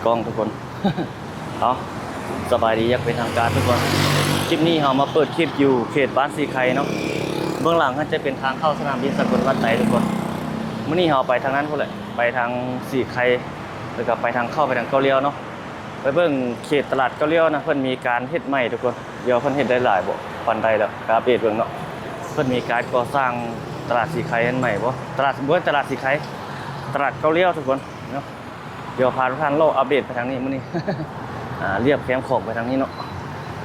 ກ້ອງທຸກຄົນ. ເອົາ ສະບາຍດີຢ່າງເປັນທາງການທຸກຄົນ. ຄລິບນີ້ເຮົາມາເປີດຄລິບຢູ່ເຂດບ້ານສີໄຄເນາະ. ເບື້ອງຫຼັງຫັ້ນຈະເປັນທາງເຂົ້າສະໜາມບິນສາກົນວັດໄຕທຸກຄົນ. ມື້ນີ້ເຮົາໄປທາງນັ້ນພຸ້ນແຫຼະ ໄປທາງສີໄຄ ແລ້ວກໍໄປທາງ ເຂົ້າໄປທາງເກົ້າລ້ຽວເນາະ. ໄປເບິ່ງເຂດຕະຫຼາດເກົ້າລ້ຽວນະ ເພິ່ນມີການເຮັດໃໝ່ທຸກຄົນ. ດຽວເພິ່ນເຮັດໄດ້ຫຼາຍບໍ່ປານໃດແລ້ວ ກໍອັບເດດເບິ່ງເນາະ. ເພິ່ນມີການກໍ່ສ້າງຕະຫຼາດສີໄຄອັນໃໝ່ບໍ່? ຕະຫຼາດ ບໍ່ແມ່ນຕະຫຼາດສີໄຄ ຕະຫຼາດເກົ້າລ້ຽວທຸກຄົນເນາະ. ດຽວພາທຸກທ່ານເລາະອັບເດດໄປທາງນີ້ມື້ນີ້. ອາ ລຽບແຄມຂອງໄປທາງນີ້ເນາະ.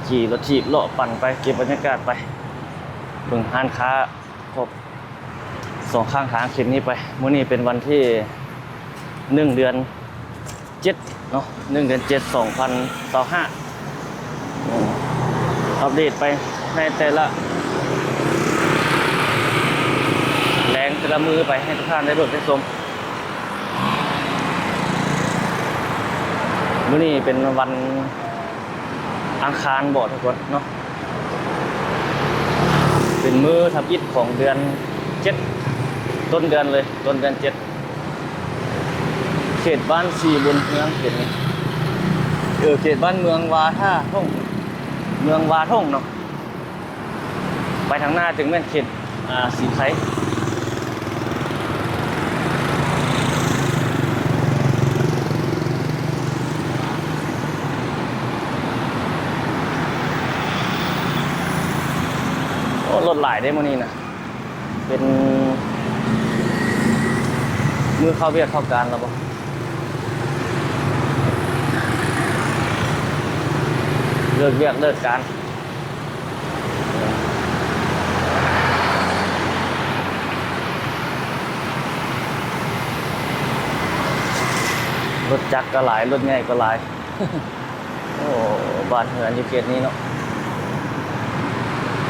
ຂີ່ລົດຖີບເລາະປັ່ນໄປ ເກັບບັນຍາກາດໄປ ເບິ່ງຮ້ານຄ້າ ຄອບສອງຂ້າງທາງເຂດນີ້ໄປ. ມື້ນີ້ເປັນວັນທີໜຶ່ງ ເດືອນເຈັດເນາະ ໜຶ່ງ ເດືອນເຈັດ ສອງພັນຊາວຫ້າ. ອັບເດດໄປໃນແຕ່ລະແລງ ແຕ່ລະມື້ໄປ ໃຫ້ທຸກທ່ານໄດ້ເບິ່ງໄດ້ຊົມ. ມື້ນີ້ເປັນວັນອັງຄານບໍທຸກຄົນເນາະ. ເປັນມື້ທຳອິດຂອງເດືອນເຈັດ ຕົ້ນເດືອນເລີຍ ຕົ້ນເດືອນເຈັດ. ເຂດບ້ານສີບຸນເຮືອງເປັນ ເອີ ເຂດບ້ານເມືອງວາທ່າທົ່ງ ເມືອງວາທົ່ງເນາະ. ໄປທາງໜ້າຈຶ່ງແມ່ນເຂດ ອາ ສີໄຄ. ໂອ້ ລົດຫຼາຍເດ້ມື້ນີ້ນະ. ເປັນມື້ເຂົ້າວຽກເຂົ້າການແລ້ວບໍ? ເລີກວຽກເລີກການ. ລົດຈັກກໍຫຼາຍ ລົດໃຫຍ່ກໍຫຼາຍ. ໂອ້ ບ້ານເຮືອນຢູ່ເຂດນີ້ເນາະ.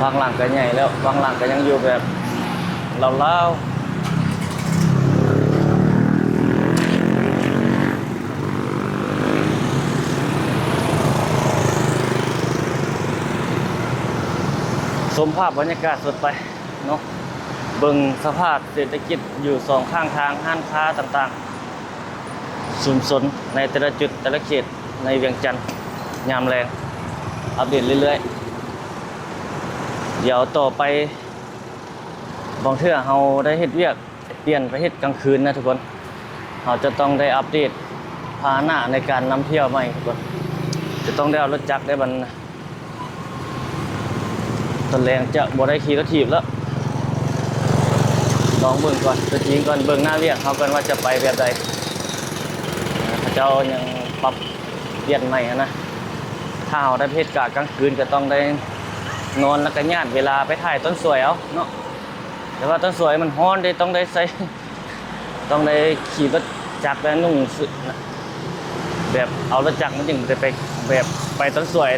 ບາງຫຼັງກໍໃຫຍ່ແລ້ວ ບາງຫຼັງກໍຍັງຢູ່ແບບລາວໆ. ຊົມພາບບັນຍາກາດສົດໄປເນາະ. ເບິ່ງສະພາບເສດຖະກິດຢູ່ສອງຂ້າງທາງ, ຮ້ານຄ້າຕ່າງໆ, ຊຸມຊົນໃນແຕ່ລະຈຸດ, ແຕ່ລະເຂດໃນວຽງຈັນ ຍາມແລງ ອັບເດດເລື້ອຍໆ. ດຽວຕໍ່ໄປ ບາງເທື່ອເຮົາໄດ້ເຮັດວຽກ ປ່ຽນໄປເຮັດກາງຄືນນະທຸກຄົນ. ເຮົາຈະຕ້ອງໄດ້ອັບເດດພາຫະນະໃນການນຳທ່ຽວໃໝ່ທຸກຄົນ. ຈະຕ້ອງໄດ້ເອົາລົດຈັກໄດ້ບັດ ຕອນແລງຈະບໍ່ໄດ້ຂີ່ລົດຖີບແລ້ວ. ລອງເບິ່ງກ່ອນ, ຕົວຈິງກ່ອນ, ເບິ່ງໜ້າວຽກເຮົາກ່ອນວ່າຈະໄປແບບໃດ. ເຂົາເຈົ້າຍັງປັບປ່ຽນໃໝ່ຫັ້ນນະ. ຖ້າເຮົາໄດ້ໄປເຮັດກະກາງຄືນ ກະຕ້ອງໄດ້ນອນ ແລ້ວກະຍາດເວລາໄປຖ່າຍຕົ້ນສວຍເອົາເນາະ. ແຕ່ວ່າຕົ້ນສວຍມັນຮ້ອນເດ້, ຕ້ອງໄດ້ໃສ່ ຕ້ອງໄດ້ຂີ່ລົດຈັກ ແລະ ນຸ່ງເສື້ອ ແບບເອົາລົດຈັກມັນຈຶ່ງໄດ້ໄປ ແບບໄປຕົ້ນສວຍ.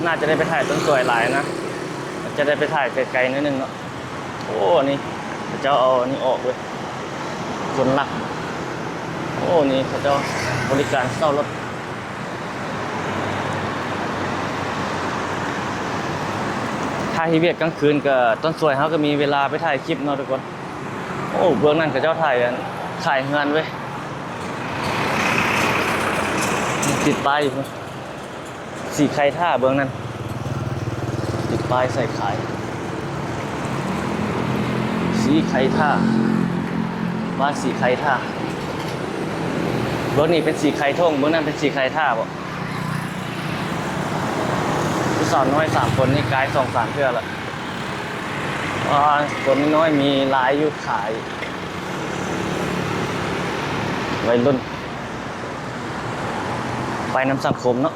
ໜ້າຈະໄດ້ໄປຖ່າຍຕົ້ນສວຍຫຼາຍນະ, ຈະໄດ້ໄປຖ່າຍໄກໆໜ້ອຍໜຶ່ງເນາະ. ໂອ້ ນີ້ເຂົາເຈົ້າເອົາອັນນີ້ອອກເວີຍ, ຄົນລັກ. ໂອ້ ນີ້ເຂົາເຈົ້າບໍລິການເຊົ່າລົດ. ຖ້າເຮັດວຽກກາງຄືນກະ ຕົ້ນສວຍເຮົາກະມີເວລາໄປຖ່າຍຄລິບເນາະທຸກຄົນ. ໂອ້ ເບື້ອງນັ້ນເຂົາເຈົ້າຖ່າຍ ອັນ ຂາຍເຮືອນເວີຍ, ຕິດປ້າຍຢູ່ພຸ້ນ. ສີໄຄທ່າເບື້ອງນັ້ນ ຕິດປ້າຍໃສ່ຂາຍ. ສີໄຄທ່າ ບ້ານສີໄຄທ່າ. ເບື້ອງນີ້ເປັນສີໄຄທົ່ງ, ເບື້ອງນັ້ນເປັນສີໄຄທ່າບໍ? ຜູ້ສາວນ້ອຍສາມຄົນນີ້ກາຍສອງສາມເທື່ອລະ. ອ່າ ຄົນນ້ອຍມີລາຍຢູ່ຂາຍ ໄວລຸ້ນ ໄປນຳສັງຄົມເນາະ.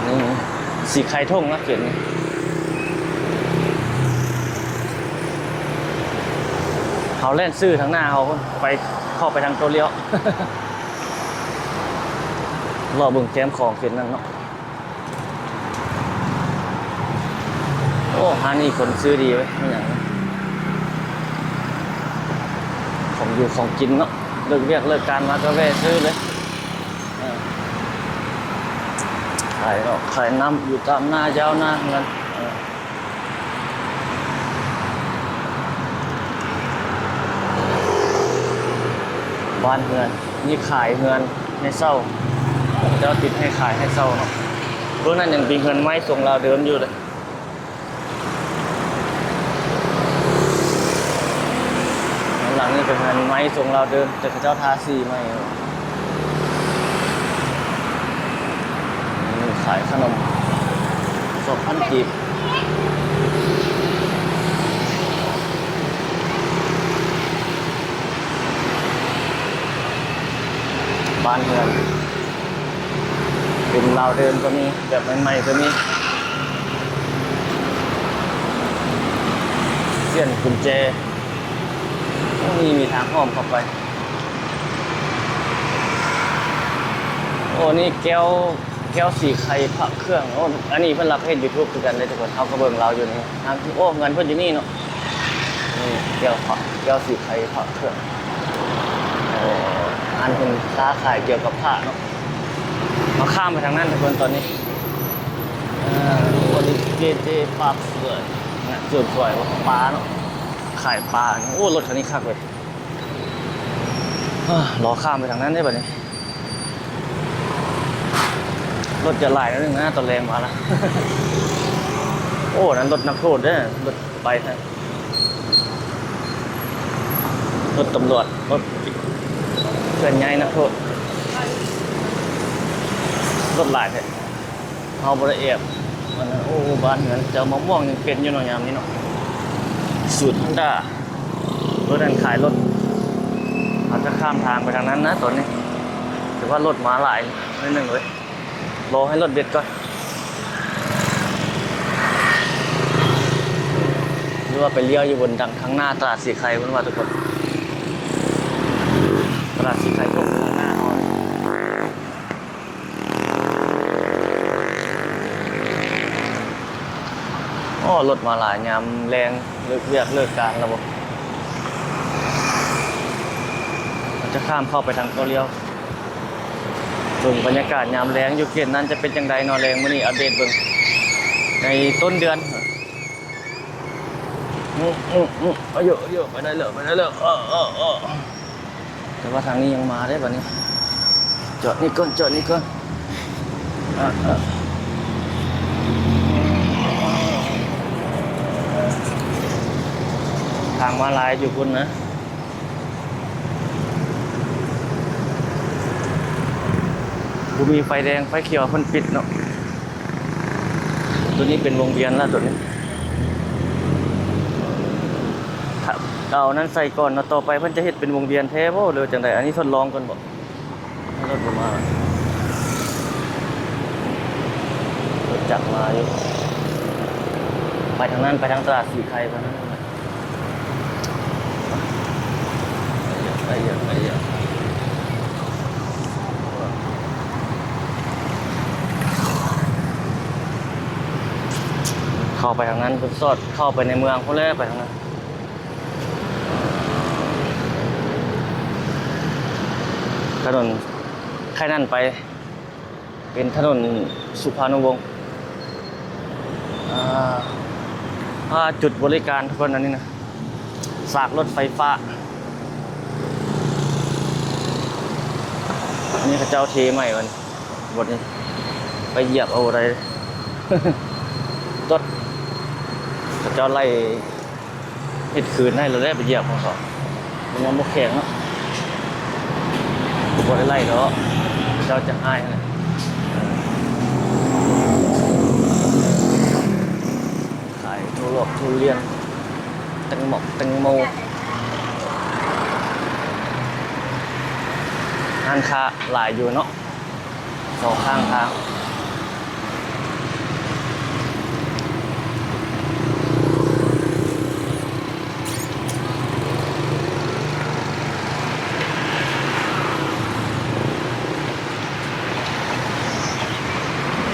ນີ້ ສີໄຄທົ່ງນະ ເຂດນີ້. ເຮົາແລ່ນຊື່ທາງໜ້າເຮົາໄປ ເຂົ້າໄປທາງໂຕລ້ຽວ ເລາະເບິ່ງແຄມຂອງເຂດນັ້ນເນາະ. ໂອ້ ຮ້ານນີ້ຄົນຊື້ດີເວີຍ. ມີຫຍັງ ຂອງຢູ່ຂອງກິນເນາະ, ເລີກວຽກເລີກການມາກະແວ່ຊື້ເລີຍ. ເອີ ຂາຍເນາະ ຂາຍນ້ຳຢູ່ຕາມໜ້າເຈົ້າໜ້າເຮືອນ. ເອີ ບ້ານເຮືອນ ມີຂາຍເຮືອນໃຫ້ເຊົ່າ. ເຈົ້າຕິດໃຫ້ຂາຍໃຫ້ເຊົ່າເນາະ. ເບື້ອງນັ້ນຍັງເປັນເຮືອນໄມ້ຊົງລາວເດີມຢູ່ເລີຍ. ຫຼັງນີ້ເປັນເຮືອນໄມ້ຊົງລາວເດີມ ແຕ່ເຂົາເຈົ້າທາສີໃໝ່. ນີ້ຂາຍຂະໜົມ ສອງພັນກີບ. ບ້ານເຮືອນ ເປັນລາວເດີມກໍມີ ແບບໃໝ່ໆກໍມີ. ສຽນກຸນແຈ ໂອ້ ມີ ມີທາງອ້ອມເຂົ້າໄປ. ໂອ້ ນີ້ແກ້ວ ແກ້ວສີໄຄພະເຄື່ອງ. ໂອ້ ອັນນີ້ເພິ່ນຮັບເຮັດ YouTube ຄືກັນເດ້ທຸກຄົນ. ເຮົາກໍເບິ່ງລາວຢູ່ນີ້. ໂອ້ ເຮືອນເພິ່ນຢູ່ນີ້ເນາະ. ນີ້ແກ້ວພະ ແກ້ວສີໄຄພະເຄື່ອງ. ໂອ້ ຮ້ານເພິ່ນຄ້າຂາຍກ່ຽວກັບພະເນາະ. ເຮົາຂ້າມໄປທາງນັ້ນທຸກຄົນຕອນນີ້. ເອີ ໂອ້ ນີ້ເຈເຈປາກເຊືອນະ ເສີມສວຍປາເນາະ ຂາຍປາ. ໂອ້ ລົດຄັນນີ້ຄັກເວີຍ. ເອີ ລໍຂ້າມໄປທາງນັ້ນເດ້ບັດນີ້. ລົດຈະຫຼາຍໜ້ອຍໜຶ່ງນະ ຕອນແລງມາລະ. ໂອ້ ນັ້ນລົດນັກໂທດເດ້ ລົດໄປຫັ້ນ ລົດຕຳຫຼວດ ລົດເຄື່ອນຍ້າຍນັກໂທດ. ລົດຫຼາຍແທ້. ເຮົາບໍ່ໄດ້ແອບ ມັນ ໂອ້ ບ້ານເຮືອນເຈົ້າ ມະມ່ວງຍັງເປັນຢູ່ເນາະ ຍາມນີ້ເນາະ. ສູນຮອນດ້າ ລົດນັ້ນຂາຍລົດ. ເຮົາຈະຂ້າມທາງໄປທາງນັ້ນນະຕອນນີ້ ແຕ່ວ່າລົດມາຫຼາຍໜ້ອຍໜຶ່ງເລີຍ. ລໍໃຫ້ລົດເບັດກ່ອນ ຫຼືວ່າໄປລ້ຽວຢູ່ບົນດັງທາງໜ້າຕະຫຼາດສີໄຄພຸ້ນວ່າທຸກຄົນ. ຕະຫຼາດສີໄຄພວກເມືອງໜ້າເຮົາ. ໂອ້ ລົດມາຫຼາຍຍາມແລງ ເລີກວຽກເລີກການແລ້ວບໍ? ເຮົາຈະຂ້າມເຂົ້າໄປທາງເກົ້າລ້ຽວ ເບິ່ງບັນຍາກາດຍາມແລງຢູ່ເຂດນັ້ນຈະເປັນຈັ່ງໃດເນາະ. ແລງມື້ນີ້ອັບເດດເບິ່ງໃນຕົ້ນເດືອນ. ອື ອື ອື ອາຍຸ ອາຍຸ ໄປໄດ້ແລ້ວ ໄປໄດ້ແລ້ວ. ເອີ ເອີ ເອີ ແຕ່ວ່າທາງນີ້ຍັງມາເດ້ບັດນີ້. ຈອດນີ້ກ່ອນ ຈອດນີ້ກ່ອນ. ເອີ ເອີ ທາງມ້າລາຍຢູ່ພຸ້ນນະ. ບໍ່ມີໄຟແດງໄຟຂຽວ ເພິ່ນປິດເນາະ. ຕົວນີ້ເປັນວົງວຽນລະ ຕົວນີ້. ຖ້າເອົານັ້ນໃສ່ກ່ອນເນາະ ຕໍ່ໄປເພິ່ນຈະເຮັດເປັນວົງວຽນແທ້ບໍ່ ຫຼືວ່າຈັ່ງໃດ? ອັນນີ້ທົດລອງກ່ອນບໍ? ລົດບໍ່ມາ ລົດຈັກມາຢູ່. ໄປທາງນັ້ນ ໄປທາງຕະຫຼາດສີໄຄ ໄປທາງນັ້ນ. ໄປເຍາະ ໄປເຍາະ ໄປເຍາະ. ເຂົ້າໄປທາງນັ້ນ ເພິ່ນສອດເຂົ້າໄປໃນເມືອງພຸ້ນແຫຼະ ໄປທາງນັ້ນ. ຖະໜົນໄຄນັ້ນໄປ ເປັນຖະໜົນສຸພານຸວົງ. ອ່າ ອ່າ ຈຸດບໍລິການທຸກຄົນ ອັນນີ້ນະ ສາກລົດໄຟຟ້າ. ອັນນີ້ເຂົາເຈົ້າເທໃໝ່ ບັດນີ້ ໄປຢຽບເອົາບໍ່ໄດ້ ຕົດ ເຂົາເຈົ້າໄລ່ ເຮັດຄືນໃຫ້ແລ້ວແຫຼະ ໄປຢຽບຂອງເຂົາ. ມັນຍັງບໍ່ແຂງເນາະ ບໍ່ໄດ້ໄລ່ດອກ ເຂົາເຈົ້າຈະຮ້າຍຫັ້ນແຫຼະ. ຂາຍທຸລອກທຸລຽນ ແຕງໝອກແຕງໂມ ຮ້ານຄ້າຫຼາຍຢູ່ເນາະ. ສອງຂ້າງທາງ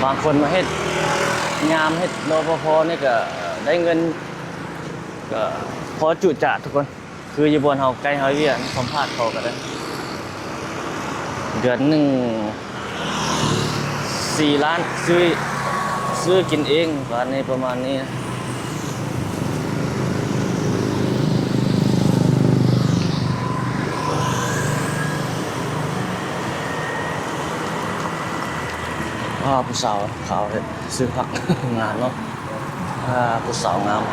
ບາງຄົນມາເຮັດ ຍາມເຮັດ ລປພ ນີ້ກະໄດ້ເງິນ ກະພໍຈຸຈາດທຸກຄົນ. ຄືຢູ່ບ່ອນເຮົາ ໃກ້ເຮົາວຽກ ສຳພາດເຂົາກະໄດ້ ເດືອນໜຶ່ງສີ່ລ້ານ ຊື້ ຊື້ກິນເອງ ບາດນີ້ປະມານນີ້. ເ ອ່າ ຜູ້ສາວຂາວເດ້ ຊື້ຜັກ ງາມເນາະ. ອ່າ ຜູ້ສາວງາມ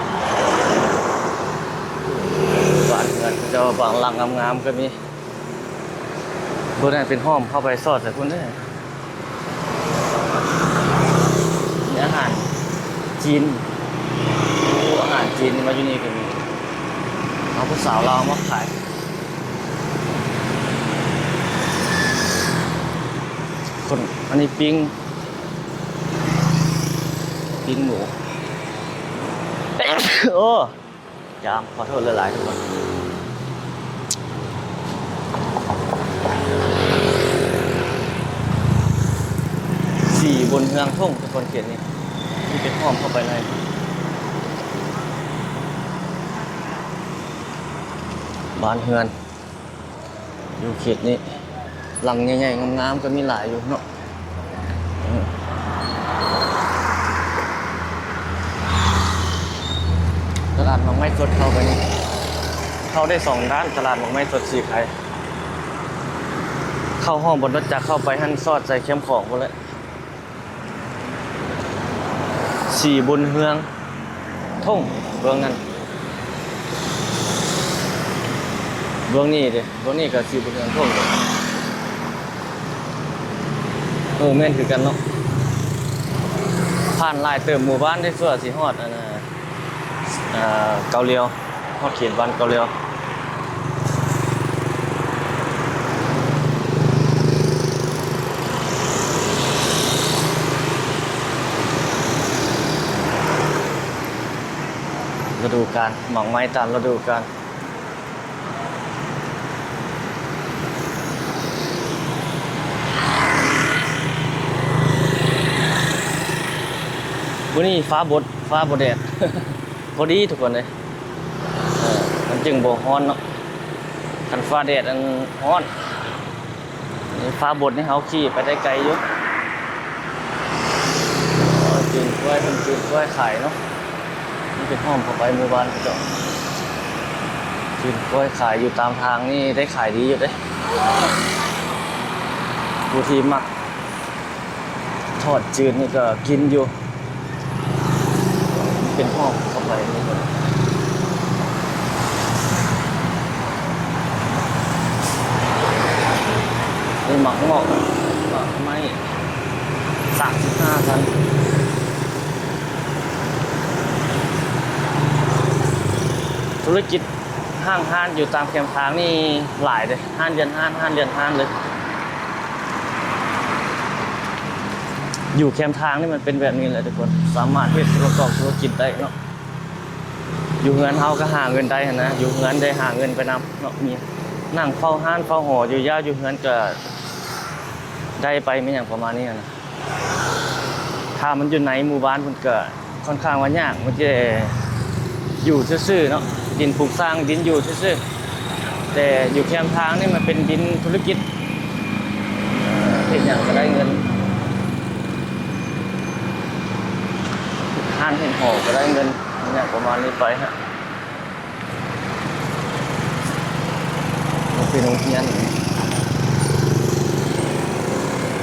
ບ້ານເຮືອນເຂົາເຈົ້າ ບາງຫຼັງງາມໆກໍມີ. ເບິ່ງນັ້ນເປັນຫ້ອມເຂົ້າໄປສອດໃສ່ພຸ້ນເດ້. ມີອາຫານຈີນ ໂອ້ ອາຫານຈີນມາຢູ່ນີ້ກໍມີ. ເອົາຜູ້ສາວລາວມາຂາຍ ຄົນ ອັນນີ້ປີ້ງ ປີ້ງໝູ. ໂອ້ ຈາມ ຂໍໂທດຫຼາຍໆ ທຸກຄົນ. ສີ່ບົນເຮືອງທົ່ງ ທຸກຄົນ ເຂດນີ້ ທີ່ເປັນຫ້ອມເຂົ້າໄປໃນບ້ານເຮືອນ ຢູ່ເຂດນີ້ ຫຼັງໃຫຍ່ໆ ງາມໆ ກໍມີຫຼາຍຢູ່ເນາະ. ຕະຫຼາດໝາກໄມ້ສົດເຂົ້າໄປນີ້ ເຂົ້າໄດ້ສອງດ້ານ ຕະຫຼາດໝາກໄມ້ສົດສີໄຄ ເຂົ້າຫ້ອງບົນລົດຈັກເຂົ້າໄປຫັ້ນ ສອດໃສ່ແຄມຂອງພຸ້ນແຫຼະ. ສີ່ບຸນເຮືອງທົ່ງ ເບື້ອງນັ້ນ ເບື້ອງນີ້ເດ້ ເບື້ອງນີ້ກໍສີ່ບຸນເຮືອງທົ່ງ. ເອີ ແມ່ນຄືກັນເນາະ ຜ່ານຫຼາຍເຕີບໝູ່ບ້ານໄດ້ ຊົ່ວຊິຮອດ ອັນນ່າ ເອີ ເກົາຫຼຽວ ຮອດເຂດບ້ານເກົາຫຼຽວ. ລະດູການ ໝາກໄມ້ຕາມລະດູການ. ມື້ນີ້ຟ້າບົດ ຟ້າບໍ່ແດດ ພໍດີທຸກຄົນເອີຍ. ເອີ ມັນຈຶ່ງບໍ່ຮ້ອນເນາະ ຄັນຟ້າແດດຫັ້ນຮ້ອນ. ນີ້ຟ້າບົດນີ້ເຮົາຂີ່ໄປໄດ້ໄກຢູ່. ໂອ້ຍ ຈືນກ້ວຍ ເພິ່ນຈືນກ້ວຍຂາຍເນາະ. ນີ້ເປັນຫ້ອມເຂົ້າໄປໝູ່ບ້ານເຂົາເຈົ້າ ຈືນກ້ວຍຂາຍຢູ່ຕາມທາງນີ້ ໄດ້ຂາຍດີຢູ່ເດ້. ຜູ້ທີ່ມັກ ທອດຈືນນີ້ກໍກິນຢູ່ ເປັນຫ້ອງເຂົ້າໄປນີ້. ມີໝາກເງາະ ໝາກໄມ້ ສາມສິບຫ້າພັນ. ທຸລະກິດ ຫ້າງຮ້ານຢູ່ຕາມແຄມທາງນີ້ຫຼາຍເດ້ ຮ້ານເຮືອນຮ້ານ ຮ້ານເຮືອນຮ້ານເລີຍ. ຢູ່ແຄມທາງນີ້ມັນເປັນແບບນີ້ແຫຼະທຸກຄົນ ສາມາດເຮັດປະກອບທຸລະກິດໄດ້ເນາະ. ຢູ່ເຮືອນເຮົາກໍຫາເງິນໄດ້ຫັ້ນນະ ຢູ່ເຮືອນໄດ້ຫາເງິນໄປນຳເນາະ ມີນັ່ງເຝົ້າຮ້ານເຝົ້າຫໍຢູ່ຍາວ ຢູ່ເຮືອນກໍໄດ້ໄປ ແມ່ນຫຍັງປະມານນີ້ຫັ້ນນະ. ຖ້າມັນຢູ່ໃນໝູ່ບ້ານ ມັນກໍຄ່ອນຂ້າງວ່າຍາກ ມັນຈະຢູ່ຊື່ໆເນາະ ດິນປຸກສ້າງ ດິນຢູ່ຊື່ໆ. ແຕ່ຢູ່ແຄມທາງນີ້ ມັນເປັນດິນທຸລະກິດ ເຮັດຫຍັງກໍໄດ້ເງິນ ເຮັດຮ້ານເຮັດຫໍກໍໄດ້ເງິນ ຫຍັງປະມານນີ້ໄປຮະ. ເປັນໂຮງຮຽນ ໂຮງ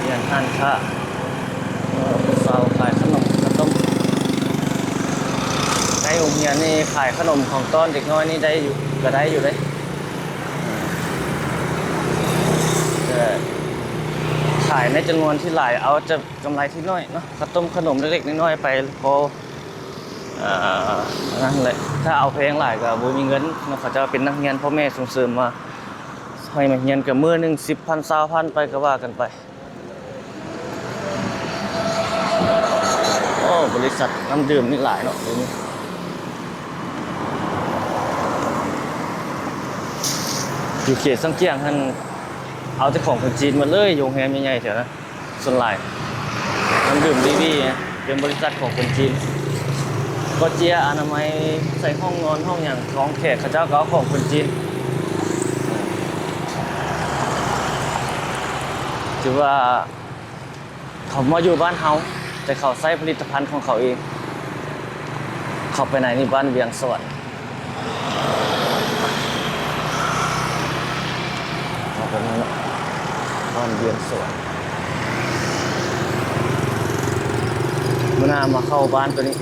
ຮຽນ ຮ້ານຄ້າ ເອີ ຜູ້ສາວຂາຍຂະໜົມ ເຂົ້າຕົ້ມ. ໃນໂຮງຮຽນນີ້ຂາຍຂະໜົມຂອງຕ້ອນເດັກນ້ອຍນີ້ໄດ້ຢູ່ ກໍໄດ້ຢູ່ເດ້ ແຕ່ຂາຍໃນຈຳນວນທີ່ຫຼາຍ ເອົາຈາກກຳໄລທີ່ໜ້ອຍເນາະ ເຂົ້າຕົ້ມຂະໜົມເລັກໆນ້ອຍໆໄປ ພໍ ອ່າ ນັ້ນແຫຼະ. ຖ້າເອົາແພງຫຼາຍກໍບໍ່ມີເງິນເນາະ ເຂົາເຈົ້າເປັນນັກຮຽນ ພໍ່ແມ່ສົ່ງເສີມມາ ໃຫ້ມາຮຽນກໍມື້ໜຶ່ງສິບພັນ ຊາວພັນໄປ ກໍວ່າກັນໄປ. ໂອ້ ບໍລິສັດນ້ຳດື່ມນີ້ຫຼາຍເນາະ ດຽວນີ້ ຢູ່ເຂດຊຽງຂຽງຫັ້ນ ເອົາແຕ່ຂອງຄົນຈີນໝົດເລີຍ ໂຮງແຮມໃຫຍ່ໆແຖວນັ້ນ. ສ່ວນຫຼາຍນ້ຳດື່ມ ບີບີ ເປັນບໍລິສັດຂອງຄົນຈີນ ກໍເຈຍ ອະນາໄມ ໃສ່ຫ້ອງນອນຫ້ອງຫຍັງຂອງແຂກ ເຂົາເຈົ້າກໍເອົາຂອງຄົນຈີນ. ຖືວ່າເຂົາມາຢູ່ບ້ານເຮົາ ແຕ່ເຂົາໃຊ້ຜະລິດຕະພັນຂອງເຂົາເອງ. ເຂົ້າໄປໃນນີ້ ບ້ານວຽງສະຫວັນ ເຂົ້າໄປນີ້ເນາະ ບ້ານວຽງສະຫວັນ. ມາເຂົ້າບ້ານຕົວນີ້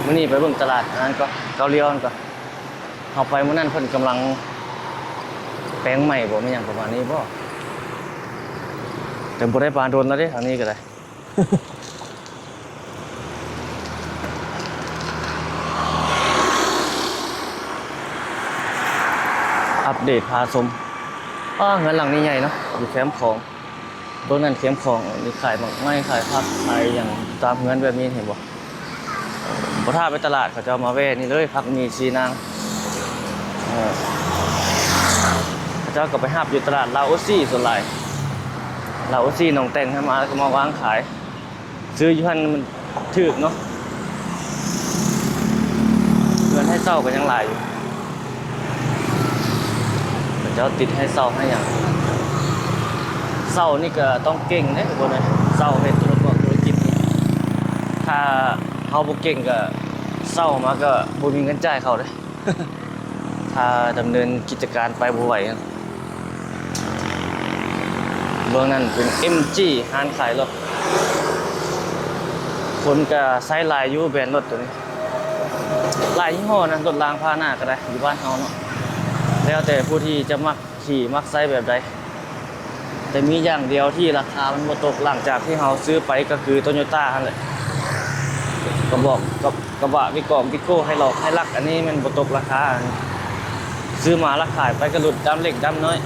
ມື້ນີ້ໄປເບິ່ງຕະຫຼາດອັນນັ້ນກ່ອນ ເກົ້າລ້ຽວນັ້ນກ່ອນ. ເຮົາໄປມື້ນັ້ນເພິ່ນກຳລັງແປງໃໝ່ບໍ່ ແມ່ນຫຍັງປະມານນີ້ບໍ່ ແຕ່ບໍ່ໄດ້ມາດົນແລ້ວເດ້ ທາງນີ້ກໍໄດ້. ອັບເດດພາຊົມ ອ້າ ເຮືອນຫຼັງນີ້ໃຫຍ່ເນາະ ຢູ່ແຄມຂອງ ເບິ່ງນັ້ນແຄມຂອງ ມີຂາຍໝາກໄມ້ ຂາຍຜັກ ຂາຍຫຍັງຕາມເຮືອນແບບນີ້ ເຫັນບໍ່? ບໍ່ຖ້າໄປຕະຫຼາດ ເຂົາເຈົ້າມາແວ່ນີ້ເລີຍ ຜັກໝີ່ຊີນາງ ເອີ ເຂົາເຈົ້າກໍໄປຮັບຢູ່ຕະຫຼາດລາວໂອຊີ ສ່ວນຫຼາຍ ລາວໂອຊີໜອງແຕ່ງ ໃຫ້ມາ ແລ້ວກໍມາວາງຂາຍ. ຊື້ຢູ່ຫັ້ນມັນຖືກເນາະ ເຮືອນໃຫ້ເຊົ່າກໍຍັງຫຼາຍຢູ່ ເຂົາເຈົ້າຕິດໃຫ້ເຊົ່າໃຫ້ຫຍັງ. ເຊົ່ານີ້ກໍຕ້ອງເກັ່ງເດ້ທຸກຄົນເອີຍ ເຊົ່າເຮັດທຸລະກອນທຸລະກິດນີ້ ຖ້າເຮົາບໍ່ເກັ່ງກໍເຊົ່າມາກໍບໍ່ມີເງິນຈ່າຍເຂົາເດ້. ຖ້າດຳເນີນກິດຈະການໄປບໍ່ໄຫວ. ເບື້ອງນັ້ນເປັນເອັມຈີ ຮ້ານຂາຍລົດ ຄົນກະໃຊ້ຫຼາຍຢູ່ແບຣນລົດໂຕນີ້ ຫຼາຍຍີ່ຫໍ້ນະ ລົດລາງພາຫະນະກະໄດ້ ຢູ່ບ້ານເຮົາເນາະ ແລ້ວແຕ່ຜູ້ທີ່ຈະມັກຂີ່ມັກໃຊ້ແບບໃດ. ແຕ່ມີຢ່າງດຽວທີ່ລາຄາມັນບໍ່ຕົກ ຫຼັງຈາກທີ່ເຮົາຊື້ໄປກໍຄືໂຕໂຍຕ້າຫັ້ນແຫຼະ ກະບອກ ກະ ກະບະວິກອມ ວິໂກ້ ໄຮລັອກ ໄຮລັກ ອັນນີ້ມັນບໍ່ຕົກລາຄາ ຊື້ມາລະຂາຍໄປກະຫຼຸດດຳເລັກດຳນ້ອຍ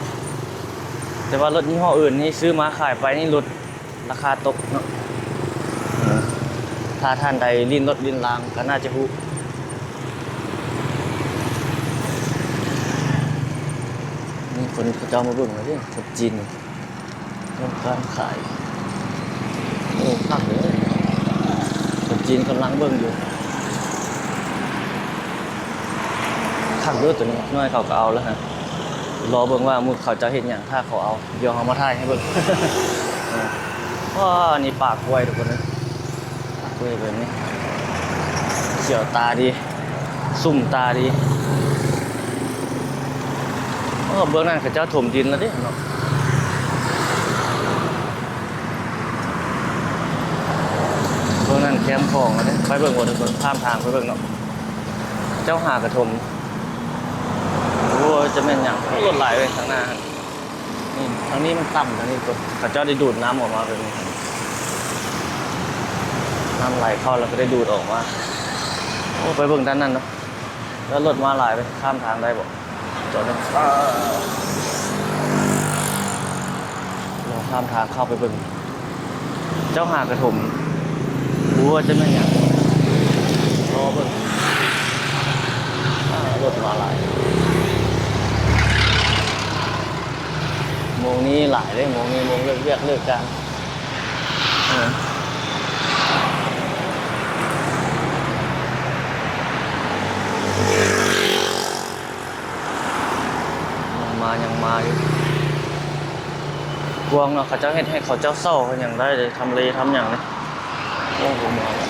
ແຕ່ວ່າລົດຍີ່ຫໍ້ອື່ນນີ້ຊື້ມາຂາຍໄປນີ້ຫຼຸດ ລາຄາຕົກເນາະ ເອີ ຖ້າທ່ານໃດຫຼິ້ນລົດຫຼິ້ນລາງກໍໜ້າຈະຮູ້. ມີຄົນເຂົາເຈົ້າມາເບິ່ງແລ້ວເດ້ ຄົນຈີນ ເລື່ອງການຂາຍ ໂອ້ ຄັກເດ້ ຄົນຈີນກຳລັງເບິ່ງຢູ່ ຄັກເດີ ໂຕນີ້ ໜ້ອຍເຂົາກໍເອົາແລ້ວຫັ້ນ ລໍເບິ່ງວ່າມື້ເຂົາເຈົ້າເຮັດຫຍັງ ຖ້າເຂົາເອົາ ດຽວເຮົາມາຖ່າຍໃຫ້ເບິ່ງ. ເອີ ວ້າ ນີ້ປ່າກ້ວຍທຸກຄົນເອີຍ ປ່າກ້ວຍແບບນີ້ ຂຽວຕາດີ ຊຸ່ມຕາດີ. ໂອ້ ເບື້ອງນັ້ນເຂົາເຈົ້າຖົມດິນແລ້ວເດ້ເນາະ ເບື້ອງນັ້ນແຄມຂອງແລ້ວເດ້ ໄປເບິ່ງບໍ່ທຸກຄົນ ຂ້າມທາງໄປເບິ່ງເນາະ ເຈົ້າຫາກະຖົມ. ໂອ້ຍ ຈະແມ່ນຫຍັງ ລົດຫຼາຍເວີຍ ທາງໜ້າຫັ້ນ ນີ້ ທາງນີ້ມັນຕ່ຳ ທາງນີ້ເຂົາເຈົ້າໄດ້ດູດນ້ຳອອກມາແບບນີ້ ນ້ຳໄຫຼເຂົ້າແລ້ວກໍໄດ້ດູດອອກມາ. ໂອ້ ໄປເບິ່ງດ້ານນັ້ນເນາະ ແລ້ວລົດມາຫຼາຍເວີຍ ຂ້າມທາງໄດ້ບໍ່? ຈອດເບິ່ງ ເອີ ລອງຂ້າມທາງເຂົ້າໄປເບິ່ງ ເຈົ້າຫາກະຖົມ ບໍ່ຮູ້ວ່າຈະແມ່ນຫຍັງ ລໍເບິ່ງ ເອີ ລົດມາຫຼາຍ ໂມງນີ້ຫຼາຍເດ້ ໂມງນີ້ໂມງເລີກວຽກເລີກການ ເອີ ຍັງມາ ຍັງມາຢູ່ ກວ້າງເນາະ ເຂົາເຈົ້າເຮັດໃຫ້ເຂົາເຈົ້າເຊົ່າເຮັດຫຍັງໄດ້ເດ້ ທຳເລທຳຫຍັງນີ້ ໂອ້ໂຫ ມາແລ້ວ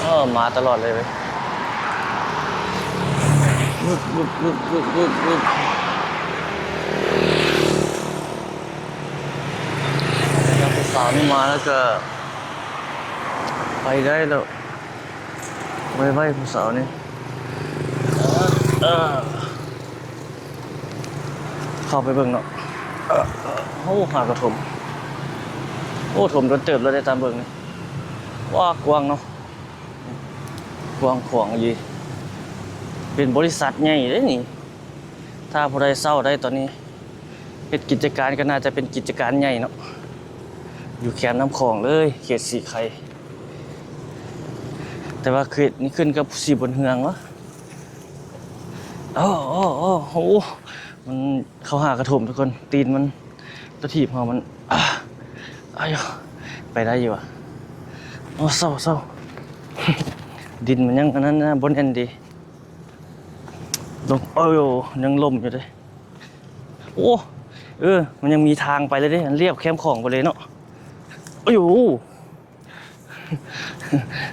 ເອີ ມາຕະຫຼອດເລີຍເວີຍ ວຶບ ວຶບ ວຶບ ວຶບ ວຶບ ວຶບ ຜູ້ສາວນີ້ມາແລ້ວກໍ ໄປໄດ້ແລ້ວ ໄວໆ ຜູ້ສາວນີ້ ເອີ ເຂົ້າໄປເບິ່ງເນາະ ເອີ ໂອ້ ຫາກະຖົມ ໂອ້ ຖົມດົນເຕີບແລ້ວເດ້ ຕາມເບິ່ງນີ້ ວ້າ ກວ້າງເນາະ ກວ້າງຂວາງອີ່ຫຼີ ເປັນບໍລິສັດໃຫຍ່ເດ້ນີ້ ຖ້າຜູ້ໃດເຊົ່າໄດ້ຕອນນີ້ ເຮັດກິດຈະການກໍໜ້າຈະເປັນກິດຈະການໃຫຍ່ເນາະ ຢູ່ແຄມນ້ຳຂອງເລີຍ ເຂດສີໄຄ ແຕ່ວ່າເຂດນີ້ຂຶ້ນກັບສີບຸນເຮືອງວະ ໂອ້ ໂອ້ ໂອ້ ໂອ້ ມັນເຂົ້າຫາກະຖົມທຸກຄົນ ຕີນມັນ ຕົວຖີບເຮົາມັນ ອາ ອາຍ ໄປໄດ້ຢູ່ຫວາ ໂອ້ ເຊົາ ເຊົາ ດິນມັນຍັງອັນນັ້ນນະ ບໍ່ແໜ້ນດີ ລົງ ໂອ້ຍ ຍັງລົ້ມຢູ່ເດ້ ໂອ້ ເອີ ມັນຍັງມີທາງໄປເລີຍເດ້ ລຽບແຄມຂອງໄປເລີຍເນາະ ໂອ້ຍ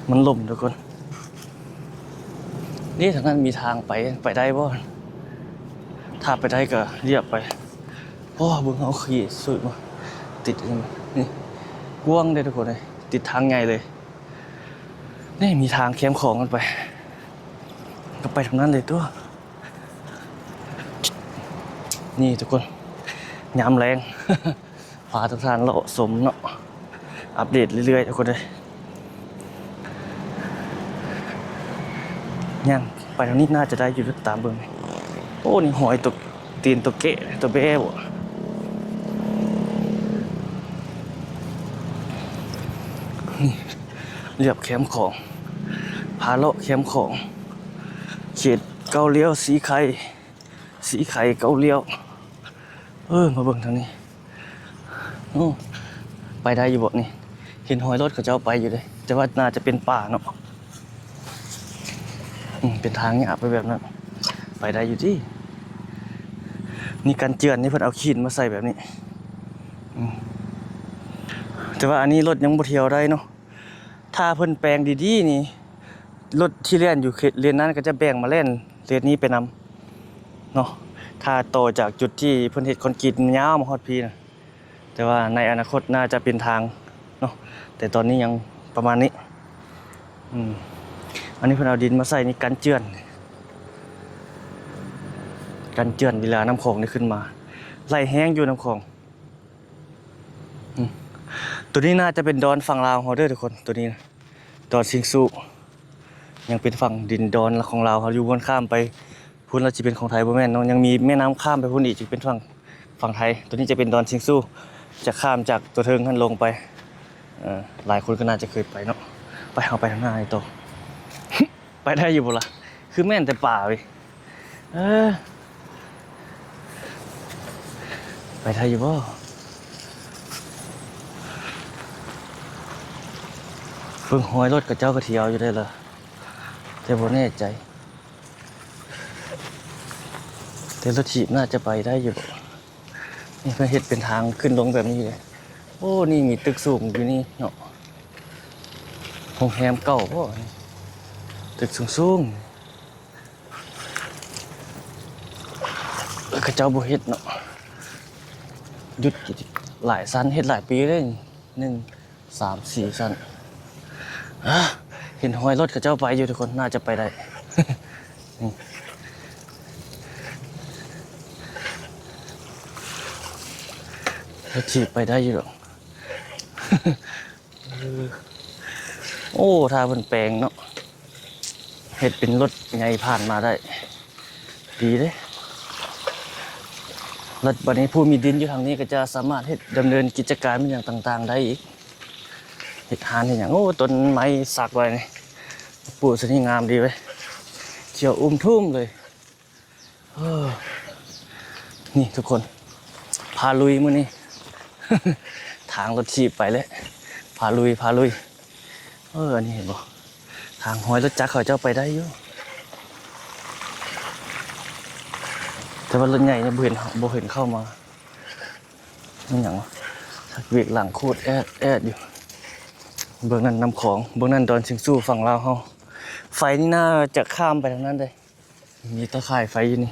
ມັນລົ້ມທຸກຄົນ ນີ້ທາງນັ້ນມີທາງໄປ ໄປໄດ້ບໍ່ ຖ້າໄປໄດ້ກໍລຽບໄປ ບໍ່ ເບິ່ງເອົາຂີ້ຊຸຍມາຕິດນີ້ ນີ້ກວ້າງເດ້ທຸກຄົນເອີຍ ຕິດທາງໃຫຍ່ເລີຍ. ນີ້ມີທາງແຄມຂອງກັນໄປ ກໍໄປທາງນັ້ນເລີຍຕົວະ. ນີ້ທຸກຄົນ ຍາມແລງ ພາທຸກທ່ານເລາະຊົມເນາະ ອັບເດດເລື້ອຍໆ ທຸກຄົນເອີຍ. ຍ່າງໄປທາງນີ້ໜ້າຈະໄດ້ຢູ່ ຕາມເບິ່ງ. ໂອ້ ນີ້ຮອຍຕົວຕີນຕົວແກະຕົວແບ້ບໍ່. ນີ້ລຽບແຄມຂອງ ພາເລາະແຄມຂອງ ເຂດເກົ້າລ້ຽວ ສີໄຄ ສີໄຄເກົ້າລ້ຽວ. ເອີ ມາເບິ່ງທາງນີ້. ໂອ້ ໄປໄດ້ຢູ່ບໍ່ນີ້? ເຫັນຮອຍລົດເຂົາເຈົ້າໄປຢູ່ເດ້ ແຕ່ວ່າໜ້າຈະເປັນປ່າເນາະ. ອືມ ເປັນທາງຫຍ້າໄປແບບນັ້ນ ໄປໄດ້ຢູ່ຕິ. ນີ້ກັນເຈື່ອນນີ້ ເພິ່ນເອົາຫີນມາໃສ່ແບບນີ້. ອືມ ແຕ່ວ່າອັນນີ້ລົດຍັງບໍ່ທ່ຽວໄດ້ເນາະ. ຖ້າເພິ່ນແປງດີໆນີ້ ລົດທີ່ແລ່ນຢູ່ເຂດເລນນັ້ນກໍຈະແບ່ງມາແລ່ນເລນນີ້ໄປນຳເນາະ ຖ້າຕໍ່ຈາກຈຸດທີ່ເພິ່ນເຮັດຄອນກຣີດຍາວມາຮອດພີ້ນະ. ແຕ່ວ່າໃນອະນາຄົດໜ້າຈະເປັນທາງເນາະ ແຕ່ຕອນນີ້ຍັງປະມານນີ້. ອືມ ອັນນີ້ເພິ່ນເອົາດິນມາໃສ່ນີ້ ກັນເຈື່ອນ ກັນເຈື່ອນເວລານ້ຳຂອງນີ້ຂຶ້ນມາ ໄຫຼແຮງຢູ່ນ້ຳຂອງ. ອືມ ໂຕນີ້ໜ້າຈະເປັນດອນຝັ່ງລາວເຮົາເດີທຸກຄົນ ໂຕນີ້ນະ ດອນຊິງຊູ ຍັງເປັນຝັ່ງດິນດອນຂອງລາວເຮົາຢູ່. ບ່ອນຂ້າມໄປພຸ້ນລະຊິເປັນຂອງໄທບໍ່ແມ່ນເນາະ ຍັງມີແມ່ນ້ຳຂ້າມໄປພຸ້ນອີກ ຈະເປັນຝັ່ງ ຝັ່ງໄທ. ໂຕນີ້ຈະເປັນດອນຊິງຊູ ຈະຂ້າມຈາກຕົວເທິງຫັ້ນລົງໄປ. ເອີ ຫຼາຍຄົນກໍໜ້າຈະເຄີຍໄປເນາະ. ໄປ ເຮົາໄປທາງໜ້ານີ້ຕໍ່. ໄປໄດ້ຢູ່ບໍ່ລະ? ຄືແມ່ນແຕ່ປ່າເວີຍ. ເອີ ໄປໄດ້ຢູ່ບໍ່? ເບິ່ງຮອຍລົດເຂົາເຈົ້າກໍທ່ຽວຢູ່ເດ້ລະ ແຕ່ບໍ່ແນ່ໃຈ. ແຕ່ລົດຖີບໜ້າຈະໄປໄດ້ຢູ່ບໍ່? ນີ້ເພິ່ນເຮັດເປັນທາງຂຶ້ນລົງແບບນີ້ເດ້. ໂອ້ ນີ້ມີຕຶກສູງຢູ່ນີ້ເນາະ. ໂຮງແຮມເກົ່າບໍ່? ຕຶກສູງໆ ເຂົາເຈົ້າບໍ່ເຮັດເນາະ. ຢຸດຫຼາຍຊັ້ນ ເຮັດຫຼາຍປີເດ້ ໜຶ່ງ ສາມ ສີ່ຊັ້ນ. ເຫັນຮອຍລົດເຂົາເຈົ້າໄປຢູ່ທຸກຄົນ ໜ້າຈະໄປໄດ້. ນີ້ ລົດຖີບໄປໄດ້ຢູ່ດອກ. ໂອ້ ຖ້າເພິ່ນແປງເນາະ ເຮັດເປັນລົດໃຫຍ່ຜ່ານມາໄດ້ ດີເດ້. ແລ້ວບັດນີ້ຜູ້ມີດິນຢູ່ທາງນີ້ກໍຈະສາມາດເຮັດ ດຳເນີນກິດຈະການຫຍັງຕ່າງໆໄດ້ອີກ ເຮັດຮ້ານເຮັດຫຍັງ. ໂອ້ ຕົ້ນໄມ້ສັກໄວ້ນີ້ ປູກຊະນີ້ງາມດີເວີຍ ຂຽວອຸ້ມທຸ້ມເລີຍ. ເອີ ນີ້ທຸກຄົນ ພາລຸຍມື້ນີ້ ທາງລົດຖີບໄປແລ້ວ ພາລຸຍ ພາລຸຍ. ເອີ ອັນນີ້ເຫັນບໍ່ ທາງຮອຍລົດຈັກເຂົາເຈົ້າໄປໄດ້ຢູ່ ແຕ່ວ່າລົດໃຫຍ່ນີ້ບໍ່ເຫັນ ບໍ່ເຫັນເຂົ້າມາ. ແມ່ນຫຍັງວະ ສັກວຽກຫຼັງໂຄດແອດແອດຢູ່. ເບື້ອງນັ້ນນ້ຳຂອງ ເບື້ອງນັ້ນດອນຊິງຊູ່ຝັ່ງລາວເຮົາ. ໄຟນີ້ໜ້າຈະຂ້າມໄປທາງນັ້ນເດ້. ມີຕາຂ່າຍໄຟຢູ່ນີ້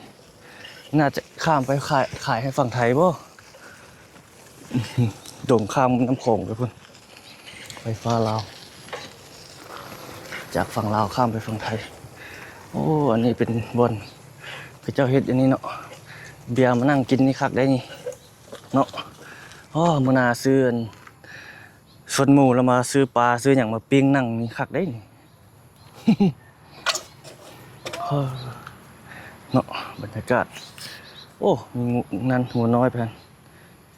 ໜ້າຈະຂ້າມໄປຂາຍ ຂາຍໃຫ້ຝັ່ງໄທບໍ່? ດົງຂ້າມນ້ຳຂອງໄປພຸ້ນ ໄຟຟ້າລາວ ຈາກຝັ່ງລາວຂ້າມໄປຝັ່ງໄທ. ໂອ້ ອັນນີ້ເປັນບ່ອນເຂົາເຈົ້າເຮັດອັນນີ້ເນາະ ເບຍມານັ່ງກິນນີ້ຄັກໄດ໋ນີ້ເນາະ. ໂອ້ ມື້ໜ້າຊື້ອັນ ຊວນໝູ່ລະມາຊື້ປາຊື້ຫຍັງມາປີ້ງນັ່ງນີ້ຄັກເດ້ນີ້. ເນາະ ບັນຍາກາດ. ໂອ້ ມີງູນັ້ນ ງູນ້ອຍໄປຫັ້ນ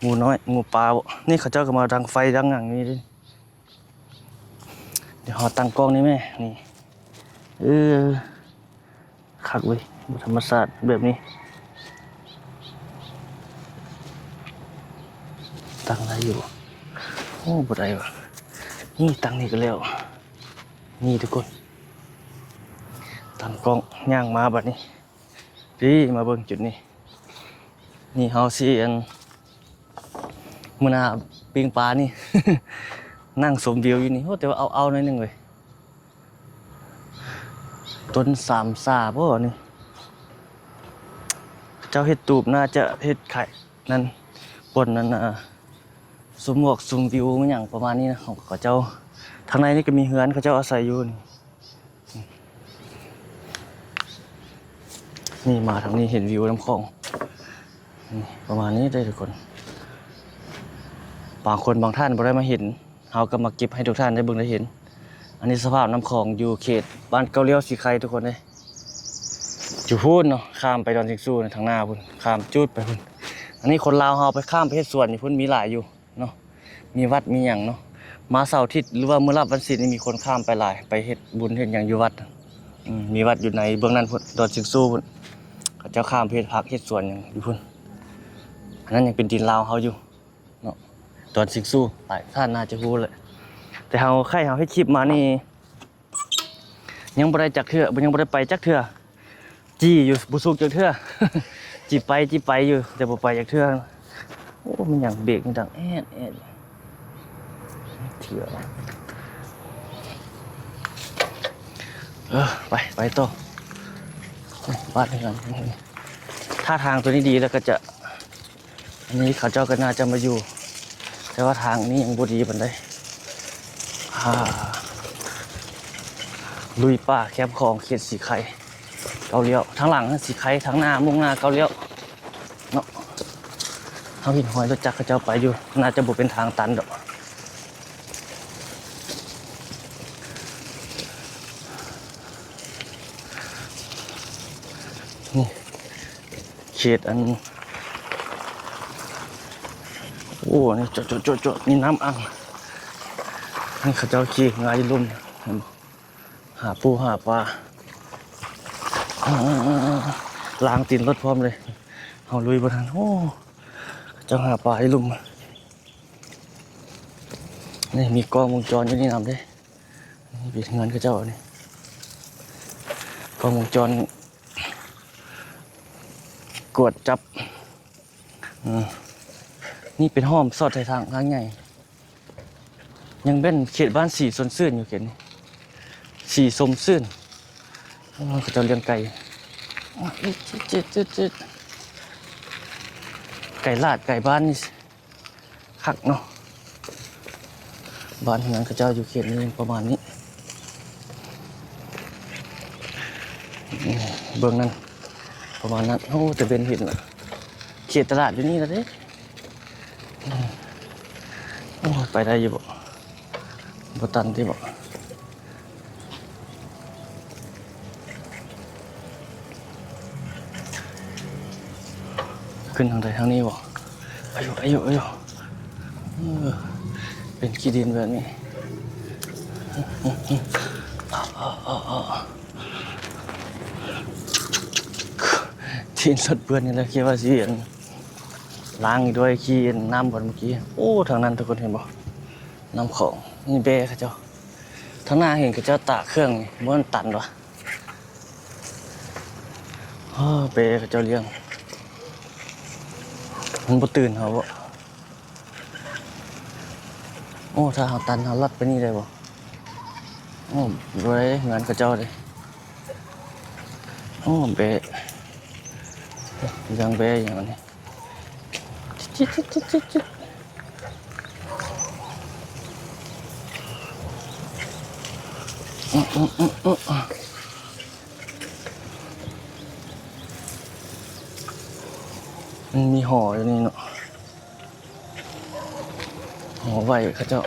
ງູນ້ອຍ ງູປ່າບໍ? ນີ້ເຂົາເຈົ້າກໍມາດັງໄຟດັງຫຍັງນີ້ເດ້. ດຽວເຮົາຕັ້ງກ້ອງນີ້ແມ້ ນີ້ ເອີ. ຄັກເວີຍ ບໍ່ທຳມະຊາດແບບນີ້ ຕັ້ງໄດ້ຢູ່. ໂອ້ ບໍ່ໄດ້ຫວາ ນີ້ຕັ້ງນີ້ກໍແລ້ວ. ນີ້ທຸກຄົນ ຕັ້ງກ້ອງ ຍ່າງມາບັດນີ້ ນີ້ ມາເບິ່ງຈຸດນີ້. ນີ້ເຮົາຊິອັນ ມື້ໜ້າປີ້ງປານີ້ ນັ່ງຊົມວິວຢູ່ນີ້. ໂອ້ ແຕ່ວ່າເອົາໆໜ້ອຍໜຶ່ງເວີຍ. ຕົ້ນສາມສາບໍນີ້ ເຂົາເຈົ້າເຮັດຕູບ ໜ້າຈະເຮັດຂາຍນັ້ນ ບ່ອນນັ້ນນະ ຊົມໝອກຊົມວິວ ມີຫຍັງປະມານນີ້ນະ ຂອງເຂົາເຈົ້າ. ທາງໃນນີ້ກໍມີເຮືອນເຂົາເຈົ້າອາໄສຢູ່ນີ້. ນີ້ມາທາງນີ້ເຫັນວິວນ້ຳຂອງ ນີ້ປະມານນີ້ເດີທຸກຄົນ. ບາງຄົນບາງທ່ານບໍ່ໄດ້ມາເຫັນ ເຮົາກໍມາເກັບໃຫ້ທຸກທ່ານໄດ້ເບິ່ງໄດ້ເຫັນ. ອັນນີ້ສະພາບນ້ຳຂອງຢູ່ເຂດບ້ານເກົ້າລ້ຽວສີໄຄທຸກຄົນເອີຍ. ຢູ່ພຸ້ນເນາະ ຂ້າມໄປດອນຊິງຊູທາງໜ້າພຸ້ນ ຂ້າມຈູດໄປພຸ້ນ. ອັນນີ້ຄົນລາວເຮົາໄປ ຂ້າມໄປເຮັດສວນຢູ່ພຸ້ນ ມີຫຼາຍຢູ່ເນາະ ມີວັດມີຫຍັງເນາະ. ມາເສົາອາທິດ ຫຼືວ່າມື້ລາບວັນສິນນີ້ ມີຄົນຂ້າມໄປຫຼາຍ ໄປເຮັດບຸນເຮັດຫຍັງຢູ່ວັດ. ອືມ ມີວັດຢູ່ໃນເບື້ອງນັ້ນພຸ້ນ ດອນຊິງຊູພຸ້ນ ເຂົາເຈົ້າຂ້າມໄປເຮັດຜັກເຮັດສວນຫຍັງຢູ່ພຸ້ນ. ອັນນັ້ນຍັງເປັນດິນລາວເຮົາຢູ່ເນາະ ດອນຊິງຊູ. ຫຼາຍທ່ານໜ້າຈະຮູ້ແຫຼະ ແຕ່ເຮົາ ໄຄເຮົາເຮັດຄລິບມານີ້ ຍັງບໍ່ໄດ້ຈັກເທື່ອ ຍັງບໍ່ໄດ້ໄປຈັກເທື່ອ. ຈີ່ຢູ່ ບໍ່ສຸກຈັກເທື່ອ ຈີ່ໄປ ຈີ່ໄປຢູ່ ແຕ່ບໍ່ໄປຈັກເທື່ອ. ໂອ້ ແມ່ນຫຍັງເບກມັນດັງແອດແອດເທື່ອ. ເອີ ໄປ ໄປຕໍ່ ບ້ານເຮືອນ. ຖ້າທາງຕົວນີ້ດີແລ້ວກໍຈະ ອັນນີ້ເຂົາເຈົ້າກໍໜ້າຈະມາຢູ່ ແຕ່ວ່າທາງນີ້ຍັງບໍ່ດີປານໃດ. ອ່າ ລຸຍປ່າແຄມຂອງເຂດສີໄຄ ເກົ້າລ້ຽວ ທາງຫຼັງສີໄຄ ທາງໜ້າມຸ່ງໜ້າເກົ້າລ້ຽວເນາະ. ເຮົາເຫັນຮອຍລົດຈັກເຂົາເຈົ້າໄປຢູ່ ໜ້າຈະບໍ່ເປັນທາງຕັນດອກ. ນີ້ ເຂດອັນ ໂອ້ ນີ້ ເຈາະໆໆໆ ມີນ້ຳອັ່ງ. ນີ້ເຂົາເຈົ້າຂີ່ເຮືອຢູ່ລຸ່ມ ເຫັນບໍ່? ຫາປູຫາປາ ອືມ ລ້າງຕີນລົດພ້ອມເລີຍ ເຮົາລຸຍບໍ່ທັນ. ໂອ້ ເຂົາເຈົ້າຫາປາຢູ່ລຸ່ມ. ນີ້ມີກ້ອງວົງຈອນຢູ່ນີ້ນຳເດ້. ນີ້ເປັນເຮືອນເຂົາເຈົ້ານີ້ ກ້ອງວົງຈອນກວດຈັບ. ເອີ ນີ້ເປັນຫ້ອມສອດໃສ່ທາງ ທາງໃຫຍ່ ຍັງເປັນເຂດບ້ານສີຊົມຊື່ນຢູ່ເຂດນີ້ ສີຊົມຊື່ນ. ເອີ ເຂົາເຈົ້າລ້ຽງໄກ່ ໄກ່ລາດ ໄກ່ບ້ານນີ້ ຄັກເນາະ. ບ້ານເຮືອນເຂົາເຈົ້າຢູ່ເຂດນີ້ປະມານນີ້ ເບື້ອງນັ້ນປະມານນັ້ນ. ໂອ້ ແຕ່ເວັນເຫັນລະ ເຂດຕະຫຼາດຢູ່ນີ້ລະເດ້. ໂອ້ ໄປໄດ້ຢູ່ບໍ່? ບໍ່ຕັນຕິບໍ່? ຂຶ້ນທາງໃດ? ທາງນີ້ບໍ່? ອາຍຸ ອາຍຸ ອາຍຸ ເອີ ເປັນຂີ້ດິນແບບນີ້ ຕີນລົດເປື້ອນນີ້ແຫຼະ ຄິດວ່າຊິອັນ ລ້າງອີກດ້ວຍຂີ້ນ້ຳບ່ອນເມື່ອກີ້. ໂອ້ ທາງນັ້ນທຸກຄົນເຫັນບໍ່? ນ້ຳຂອງ. ນີ້ແບເຂົາເຈົ້າ. ທາງໜ້າເຫັນເຂົາເຈົ້າຕາກເຄື່ອງນີ້ ບໍ່ແມ່ນຕັນຫວາ? ເອີ ແບເຂົາເຈົ້າລ້ຽງ. ມັນບໍ່ຕື່ນເຮົາບໍ່? ໂອ້ ຖ້າເຮົາຕັນ ເຮົາລັດໄປນີ້ໄດ້ບໍ່? ໂອ້ ບໍ່ໄດ້ ເຮືອນເຂົາເຈົ້າເດ້. ໂອ້ ແບ ເລື່ອງແບຫຍັງອັນນີ້. ມັນມີຫໍຢູ່ນີ້ເນາະ ຫໍໄວ້ເຂົາເຈົ້າ.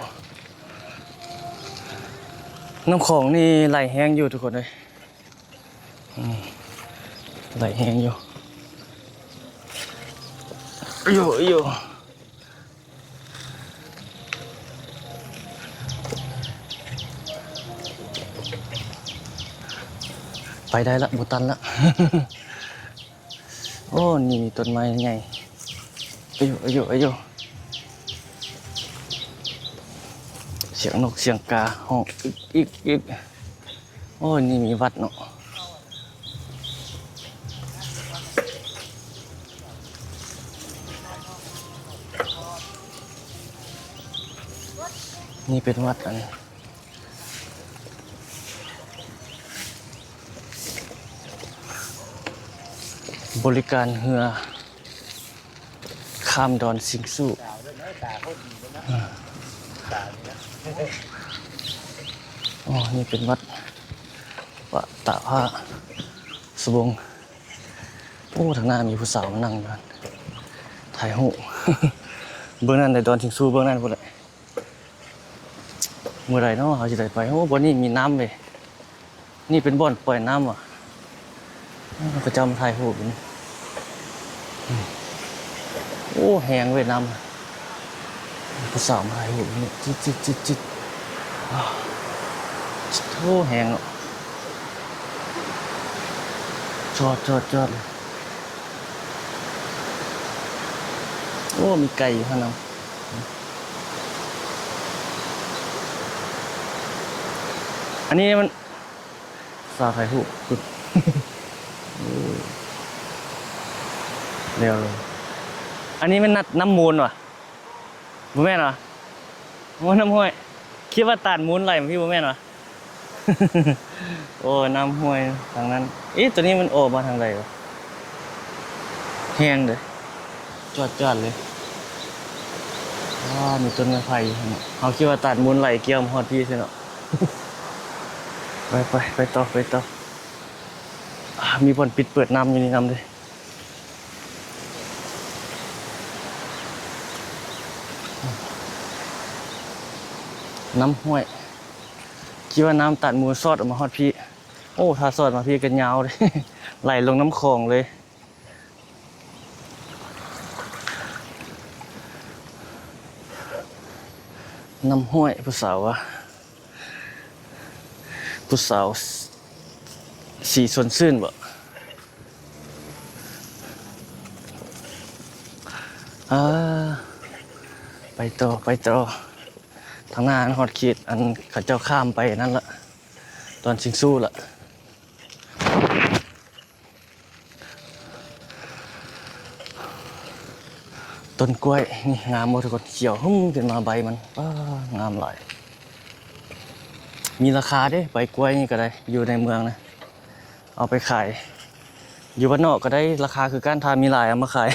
ນ້ຳຂອງນີ້ໄຫຼແຮງຢູ່ທຸກຄົນເອີຍ. ອືມ ໄຫຼແຮງຢູ່. ໂອ້ໂຫ ໄປໄດ້ລະ ບໍ່ຕັນລະ. ໂອ້ ນີ້ມີຕົ້ນໄມ້ໃຫຍ່. ອາຍຸ ອາຍຸ ອາຍຸ. ສຽງນົກສຽງກາຮ້ອງ ອິກ ອິກ ອິກ. ໂອ້ ນີ້ມີວັດເນາະ. ນີ້ເປັນວັດອັນ ບໍລິການເຮືອ ຂ້າມດອນຊິງຊູ. ອໍ ນີ້ເປັນວັດ ວັດຕາພະສະບົງ. ໂອ້ ທາງໜ້າມີຜູ້ສາວມານັ່ງຢູ່ຫັ້ນ ຖ່າຍຮູບ. ເບື້ອງນັ້ນແຫຼະ ດອນຊິງຊູ ເບື້ອງນັ້ນພຸ້ນແຫຼະ. ມື້ໃດເນາະເຮົາຊິໄດ້ໄປ? ໂອ້ ບ່ອນນີ້ມີນ້ຳເດ້. ນີ້ເປັນບ່ອນປ່ອຍນ້ຳຫວາ? ເຂົາເຈົ້າມາຖ່າຍຮູບຢູ່ນີ້. ໂອ້ ແຮງເວີຍນ້ຳ. ຜູ້ສາວມາຖ່າຍຮູບຢູ່ນີ້ ຈິດໆໆໆ. ໂອ້ ແຮງເນາະ. ຈອດໆໆ ໂອ້ ມີໄກ່ຢູ່ຫັ້ນນຳ. ອັນນີ້ມັນ ສາວຖ່າຍຮູບ ແລ້ວ ອັນນີ້ແມ່ນນ້ຳມູນຫວາ? ບໍ່ແມ່ນຫວາ? ໂອ້ ນ້ຳຫ້ວຍ. ຄິດວ່າຕາດມູນໄຫຼມາພີ້ ບໍ່ແມ່ນຫວາ? ໂອ້ ນ້ຳຫ້ວຍທາງນັ້ນ. ເອະ ໂຕນີ້ມັນອອກມາທາງໃດຫວາ? ແຮງເດ້ ຈອດໆເລີຍ. ວ້າ ມີຕົ້ນໄມ້ໄຜ່ຢູ່ຫັ້ນນະ. ເຮົາຄິດວ່າຕາດມູນໄຫຼກ່ຽວມາຮອດພີ້ຊັ້ນເນາະ. ໄປໆ ໄປຕໍ່ ໄປຕໍ່. ອ່າ ມີບ່ອນປິດເປີດນ້ຳຢູ່ນີ້ນຳເດ້. ນ້ຳຫ້ວຍ ຄິດວ່ານ້ຳຕາດມູນຊອດອອກມາຮອດພີ້. ໂອ້ ຖ້າຊອດມາພີ້ກໍຍາວເດ້ ໄຫຼລົງນ້ຳຂອງເລີຍ. ນ້ຳຫ້ວຍ ຜູ້ສາວວ່າ ຜູ້ສາວສີຊົນຊື່ນບໍ? ອ່າ ໄປຕໍ່ ໄປຕໍ່. ທາງໜ້າຫັ້ນຮອດເຂດອັນເຂົາເຈົ້າຂ້າມໄປນັ້ນລະ ດອນຊິງຊູລະ. ຕົ້ນກ້ວຍນີ້ງາມບໍ່ທຸກຄົນ? ຂຽວຫຶ້ມຂຶ້ນມາໃບມັນ ປ້າ ງາມຫຼາຍ. ມີລາຄາເດ້ ໃບກ້ວຍນີ້ກໍໄດ້ ຢູ່ໃນເມືອງນະ ເອົາໄປຂາຍ ຢູ່ບ້ານນອກກໍໄດ້ລາຄາຄືກັນ ຖ້າມີຫຼາຍເອົາມາຂາຍ.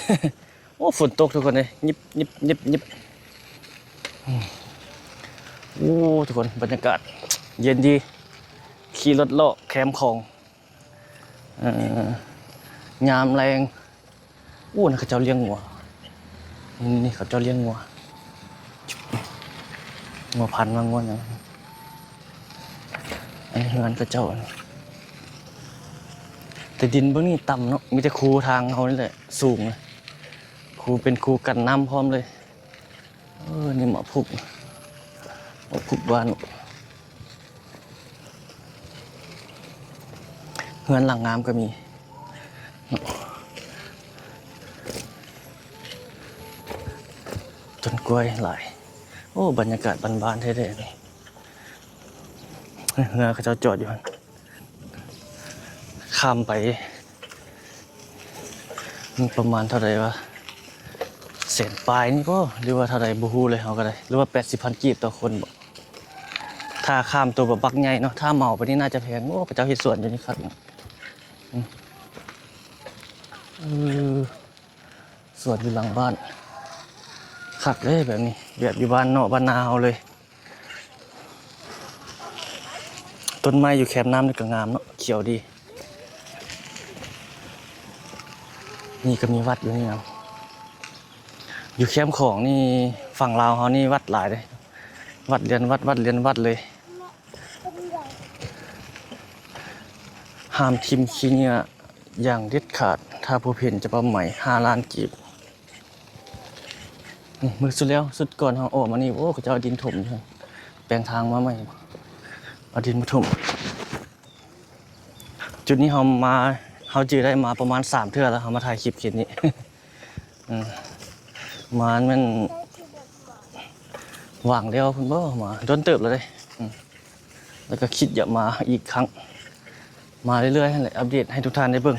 ໂອ້ ຝົນຕົກທຸກຄົນເອີຍ ຍິບໆໆໆ. ໂອ້ ທຸກຄົນ ບັນຍາກາດເຢັນດີ ຂີ່ລົດເລາະແຄມຂອງ ເອີ ຍາມແລງ. ໂອ້ ນັ້ນເຂົາເຈົ້າລ້ຽງງົວ ນີ້ ເຂົາເຈົ້າລ້ຽງງົວ ງົວພັນວ່າງົວຫຍັງ. ອັນນີ້ເຮືອນເຂົາເຈົ້າ ອັນນີ້ ແຕ່ດິນເບື້ອງນີ້ຕ່ຳເນາະ ມີແຕ່ຄູທາງເຮົານີ້ແຫຼະສູງ ຄູເປັນຄູກັນນ້ຳພ້ອມເລີຍ. ເອີ ນີ້ໝາກພຸກ ໝາກພຸກບ້ານ ເຮືອນຫຼັງງາມກໍມີ ຕົ້ນກ້ວຍຫຼາຍ. ໂອ້ ບັນຍາກາດບ້ານໆແທ້ໆ ນີ້ ເຮືອເຂົາເຈົ້າຈອດຢູ່ຫັ້ນ ຂ້າມໄປ ມັນປະມານເທົ່າໃດວະ ແສນປາຍນີ້ບໍ ຫຼືວ່າເທົ່າໃດບໍ່ຮູ້ເລີຍ ເຮົາກໍໄດ້ ຫຼືວ່າແປດສິບພັນກີບຕໍ່ຄົນບໍ? ຖ້າຂ້າມໂຕບັກໆໃຫຍ່ເນາະ ຖ້າເໝົາໄປນີ້ໜ້າຈະແພງ. ໂອ້ ເຂົາເຈົ້າເຮັດສວນຢູ່ນີ້ຄັກ ເອີ ສວນຢູ່ຫຼັງບ້ານ ຄັກເດ້ແບບນີ້ ແບບຢູ່ບ້ານນອກບ້ານນາເຮົາເລີຍ. ຕົ້ນໄມ້ຢູ່ແຄມນ້ຳນີ້ກໍງາມເນາະ ຂຽວດີ. ນີ້ກໍມີວັດຢູ່ນີ້ນຳ ຢູ່ແຄມຂອງນີ້ ຝັ່ງລາວເຮົານີ້ວັດຫຼາຍເດ້ ວັດລຽນວັດ ວັດລຽນວັດເລີຍ. ຫ້າມຖິ້ມຂີ້ເຫຍື້ອຢ່າງເດັດຂາດ ຖ້າພົບເຫັນຈະປັບໃໝຫ້າລ້ານກີບ. ນີ້ມື້ສຸດແລ້ວ ສຸດກ່ອນເຮົາອອກມານີ້ ໂອ້ ເຂົາເຈົ້າເອົາດິນຖົມຢູ່ ແປງທາງມາໃໝ່ ເອົາດິນມາຖົມ. ຈຸດນີ້ເຮົາມາ ເຮົາຈື່ໄດ້ມາປະມານສາມເທື່ອແລ້ວ ເຮົາມາຖ່າຍຄລິບເຂດນີ້ ເອີ ມາແມ່ນຫວ່າງແລ້ວພຸ້ນບໍ ມາດົນເຕີບແລ້ວເດ້ ອືມ ແລ້ວກໍຄິດຢາກມາອີກຄັ້ງ ມາເລື້ອຍໆຫັ້ນແຫຼະ ອັບເດດໃຫ້ທຸກທ່ານໄດ້ເບິ່ງ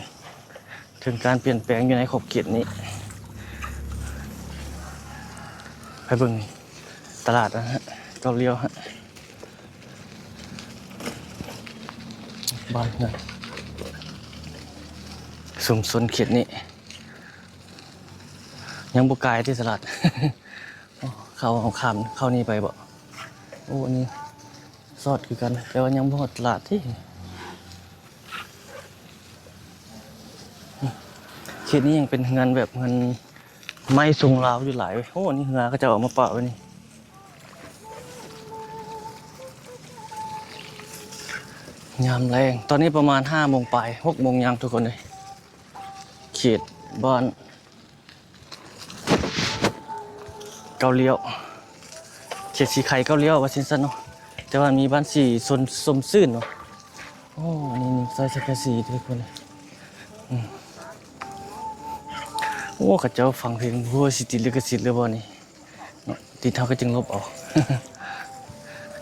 ເຖິງການປ່ຽນແປງຢູ່ໃນຂອບເຂດນີ້. ໄປເບິ່ງຕະຫຼາດນະ ເກົ້າລ້ຽວ ບ້ານເຮືອນ ຊຸມຊົນເຂດນີ້ ຍັງບໍ່ກາຍຕິຕະຫຼາດ. ໂອ້ ເຂົ້າ ເຂົ້າຂ້າມ ເຂົ້ານີ້ໄປບໍ່? ໂອ້ ອັນນີ້ຊອດຄືກັນ ແຕ່ວ່າຍັງບໍ່ຮອດຕະຫຼາດຕິ. ເຂດນີ້ຍັງເປັນເຮືອນແບບເຮືອນໄມ້ຊົງລາວຢູ່ຫຼາຍເວີຍ. ໂອ້ ອັນນີ້ເຮືອເຂົາເຈົ້າເອົາມາປະໄວ້ນີ້. ຍາມແລງ ຕອນນີ້ປະມານຫ້າໂມງປາຍ ຫົກໂມງຍັງທຸກຄົນເອີຍ. ເຂດບ້ານເກົ້າລ້ຽວ ເຂດສີໄຄເກົ້າລ້ຽວວ່າຊັ້ນຊະເນາະ ແຕ່ວ່າມີບ້ານສີຊົນ ຊົມຊື່ນເນາະ. ໂອ້ ອັນນີ້ໃສ່ສັງກະສີທຸກຄົນເອີຍ. ອືມ ໂອ້ ເຂົາເຈົ້າຟັງເພງ ບໍ່ຮູ້ຊິຕິດລິຂະສິດຫຼືບໍ່ນີ້. ເນາະ ຕິດເຮົາກໍຈຶ່ງລົບເອົາ.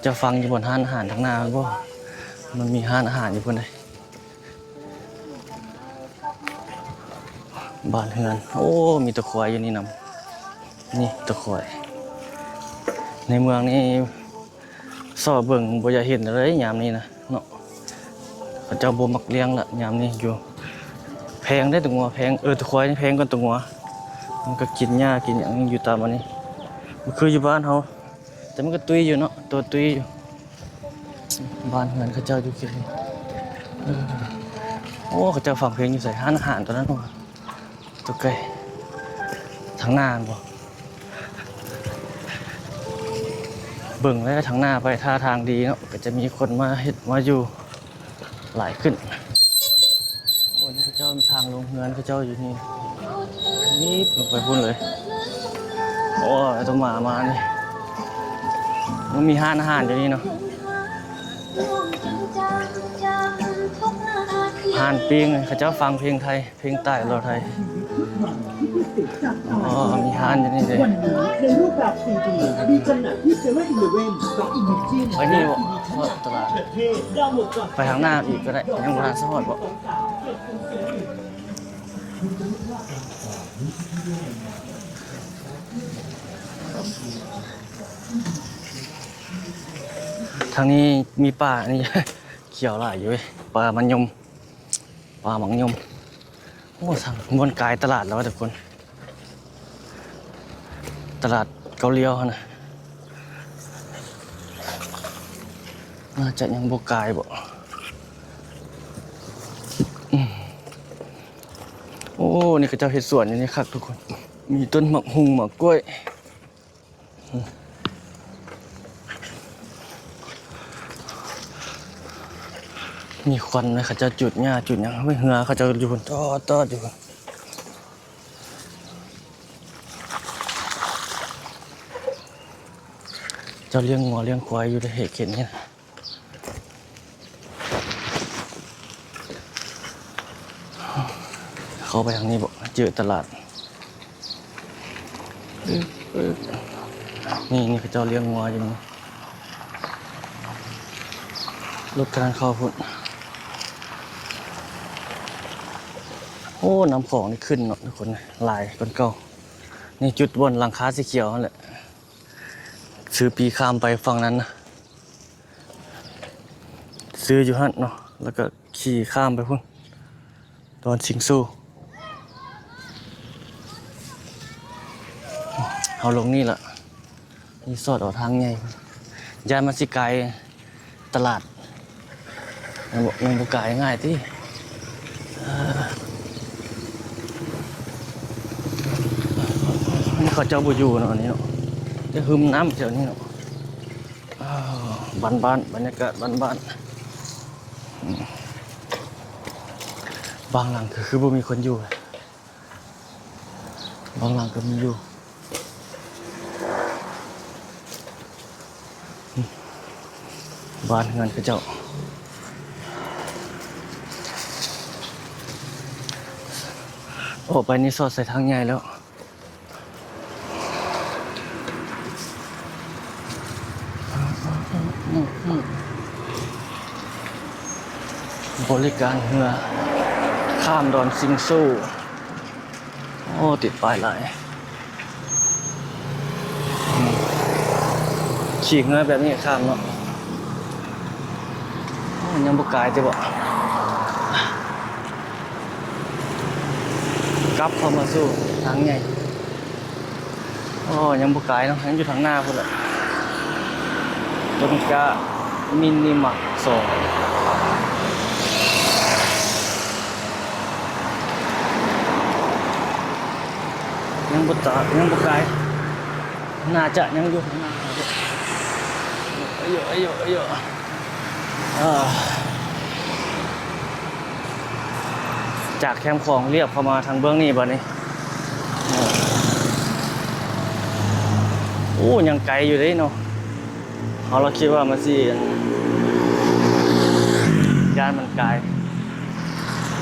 ເຈົ້າຟັງຢູ່ບ່ອນຮ້ານອາຫານທາງໜ້າແມ່ນບໍ່? ມັນມີຮ້ານອາຫານຢູ່ພຸ້ນເດ້. ບ້ານເຮືອນ ໂອ້ ມີແຕ່ຄວາຍຢູ່ນີ້ນຳ. ນີ້ແຕ່ຄວາຍ ໃນເມືອງນີ້ ຊອກເບິ່ງບໍ່ຢາກເຫັນເລີຍຍາມນີ້ນະເນາະ. ເຂົາເຈົ້າບໍ່ມັກລ້ຽງລະຍາມນີ້ຢູ່. ແພງເດ້ຕົວງົວ ແພງ ເອີ ຕົວຄວາຍນີ້ແພງກວ່າຕົວງົວ. ມັນກໍກິນຫຍ້າກິນຫຍັງຢູ່ຕາມອັນນີ້ ບໍ່ຄືຢູ່ບ້ານເຮົາ ແຕ່ມັນກໍຕຸ້ຍຢູ່ເນາະ ໂຕຕຸ້ຍຢູ່. ບ້ານເຮືອນເຂົາເຈົ້າຢູ່ເຂດນີ້. ເອີ ໂອ້ ເຂົາເຈົ້າຟັງເພງຢູ່ໃສ? ຮ້ານອາຫານຕົວນັ້ນ ຕົວໄກ ທາງໜ້າຫັ້ນບໍ່? ເບິ່ງແລ້ວທາງໜ້າໄປທ່າທາງດີເນາະ ກໍຈະມີຄົນມາເຮັດມາຢູ່ຫຼາຍຂຶ້ນ. ໂອ້ ນີ້ເຂົາເຈົ້າມີທາງລົງເຮືອນເຂົາເຈົ້າຢູ່ນີ້ ນີ້ລົງໄປພຸ້ນເລີຍ. ໂອ້ ໂຕໝາມານີ້ ມັນມີຮ້ານອາຫານຢູ່ນີ້ເນາະ ຮ້ານປີ້ງ ເຂົາເຈົ້າຟັງເພງໄທ. ເພງໃຕ້ລາວໄທ. ອໍ ມີຮ້ານຢູ່ນີ້ເດ້. ໄປນີ້ບໍ່? ຮອດຕະຫຼາດ ໄປທາງໜ້າອີກກໍໄດ້ ຍັງບໍ່ທັນຊິຮອດບໍ່? ທາງນີ້ມີປ່າ ອັນນີ້ຂຽວຫຼາຍຢູ່ເວີຍ ປ່າມະຍົມ. ປ່າໝາກຍົມ. ໂອ້ ຊ່າງມ່ວນກາຍຕະຫຼາດແລ້ວວ່າທຸກຄົນ ຕະຫຼາດເກົ້າລ້ຽວຫັ້ນນະ ໜ້າຈະຍັງບໍ່ກາຍບໍ? ອືມ ໂອ້ ນີ້ເຂົາເຈົ້າເຮັດສວນຢູ່ນີ້ຄັກທຸກຄົນ ມີຕົ້ນໝາກຮຸ່ງໝາກກ້ວຍ. ມີຄວັນນະ ເຂົາເຈົ້າຈູດຫຍ້າຈູດຫຍັງ ເຮືອເຂົາເຈົ້າຢູ່ພຸ້ນ ຈອດໆ ຢູ່ພຸ້ນ. ເຈົ້າລ້ຽງງົວລ້ຽງຄວາຍຢູ່ເຂດນີ້ນະ. ເຂົ້າໄປທາງນີ້ບໍ? ເຈີຕະຫຼາດ. ນີ້ ນີ້ເຂົາເຈົ້າລ້ຽງງົວຢູ່ນີ້. ລົດກຳລັງເຂົ້າພຸ້ນ. ໂອ້ ນ້ຳຂອງນີ້ຂຶ້ນເນາະທຸກຄົນ ຫຼາຍກວ່າເກົ່າ. ນີ້ຈຸດບ່ອນຫຼັງຄາສີຂຽວຫັ້ນແຫຼະ. ຊື້ປີ້ຂ້າມໄປຝັ່ງນັ້ນນະ ຊື້ຢູ່ຫັ້ນເນາະ ແລ້ວກໍຂີ່ຂ້າມໄປພຸ້ນ ດອນຊິງຊູ. ເຮົາລົງນີ້ລະ ນີ້ສອດອອກທາງໃຫຍ່ ຢ້ານມັນຊິກາຍ ຕະຫຼາດ ແມ່ນບໍ່? ແມ່ນບໍ່ກາຍງ່າຍຕິ. ເຂົາເຈົ້າບໍ່ຢູ່ເນາະ ອັນນີ້ເນາະ ແຕ່ຫຶມນ້ຳແຖວນີ້ເນາະ. ອ້າວ ບ້ານໆ ບັນຍາກາດບ້ານໆ. ອືມ ບາງຫຼັງກໍຄືບໍ່ມີຄົນຢູ່. ບາງຫຼັງກໍມີຢູ່ ບ້ານເຮືອນເຂົາເຈົ້າ. ອອກໄປນີ້ສອດໃສ່ທາງໃຫຍ່ແລ້ວ. ບໍລິການເຮືອຂ້າມດອນຊິງຊູ. ໂອ້ ຕິດປ້າຍຫຼາຍ. ອືມ ຂີ່ເຮືອແບບນີ້ຂ້າມເນາະ. ໂອ້ ຍັງບໍ່ກາຍຕິບໍ? ກັບເຂົ້າມາສູ່ທາງໃຫຍ່. ອໍ ຍັງບໍ່ກາຍເນາະ ຍັງຢູ່ທາງໜ້າພຸ້ນແຫຼະ. ໂຕນີ້ກະມິນິມາສອງ ຍັງບໍ່ຕາ ຍັງບໍ່ກາຍ ໜ້າຈະຍັງຢູ່ທາງໜ້າ. ອາຍຸ ອາຍຸ ອາຍຸ ເອີ ຈາກແຄມຂອງລຽບເຂົ້າມາທາງເບື້ອງນີ້ບາດນີ້. ໂອ້ ຍັງໄກຢູ່ເດ້ເນາະ. ເຮົາລະຄິດວ່າມັນຊິ ຢ້ານມັນກາຍ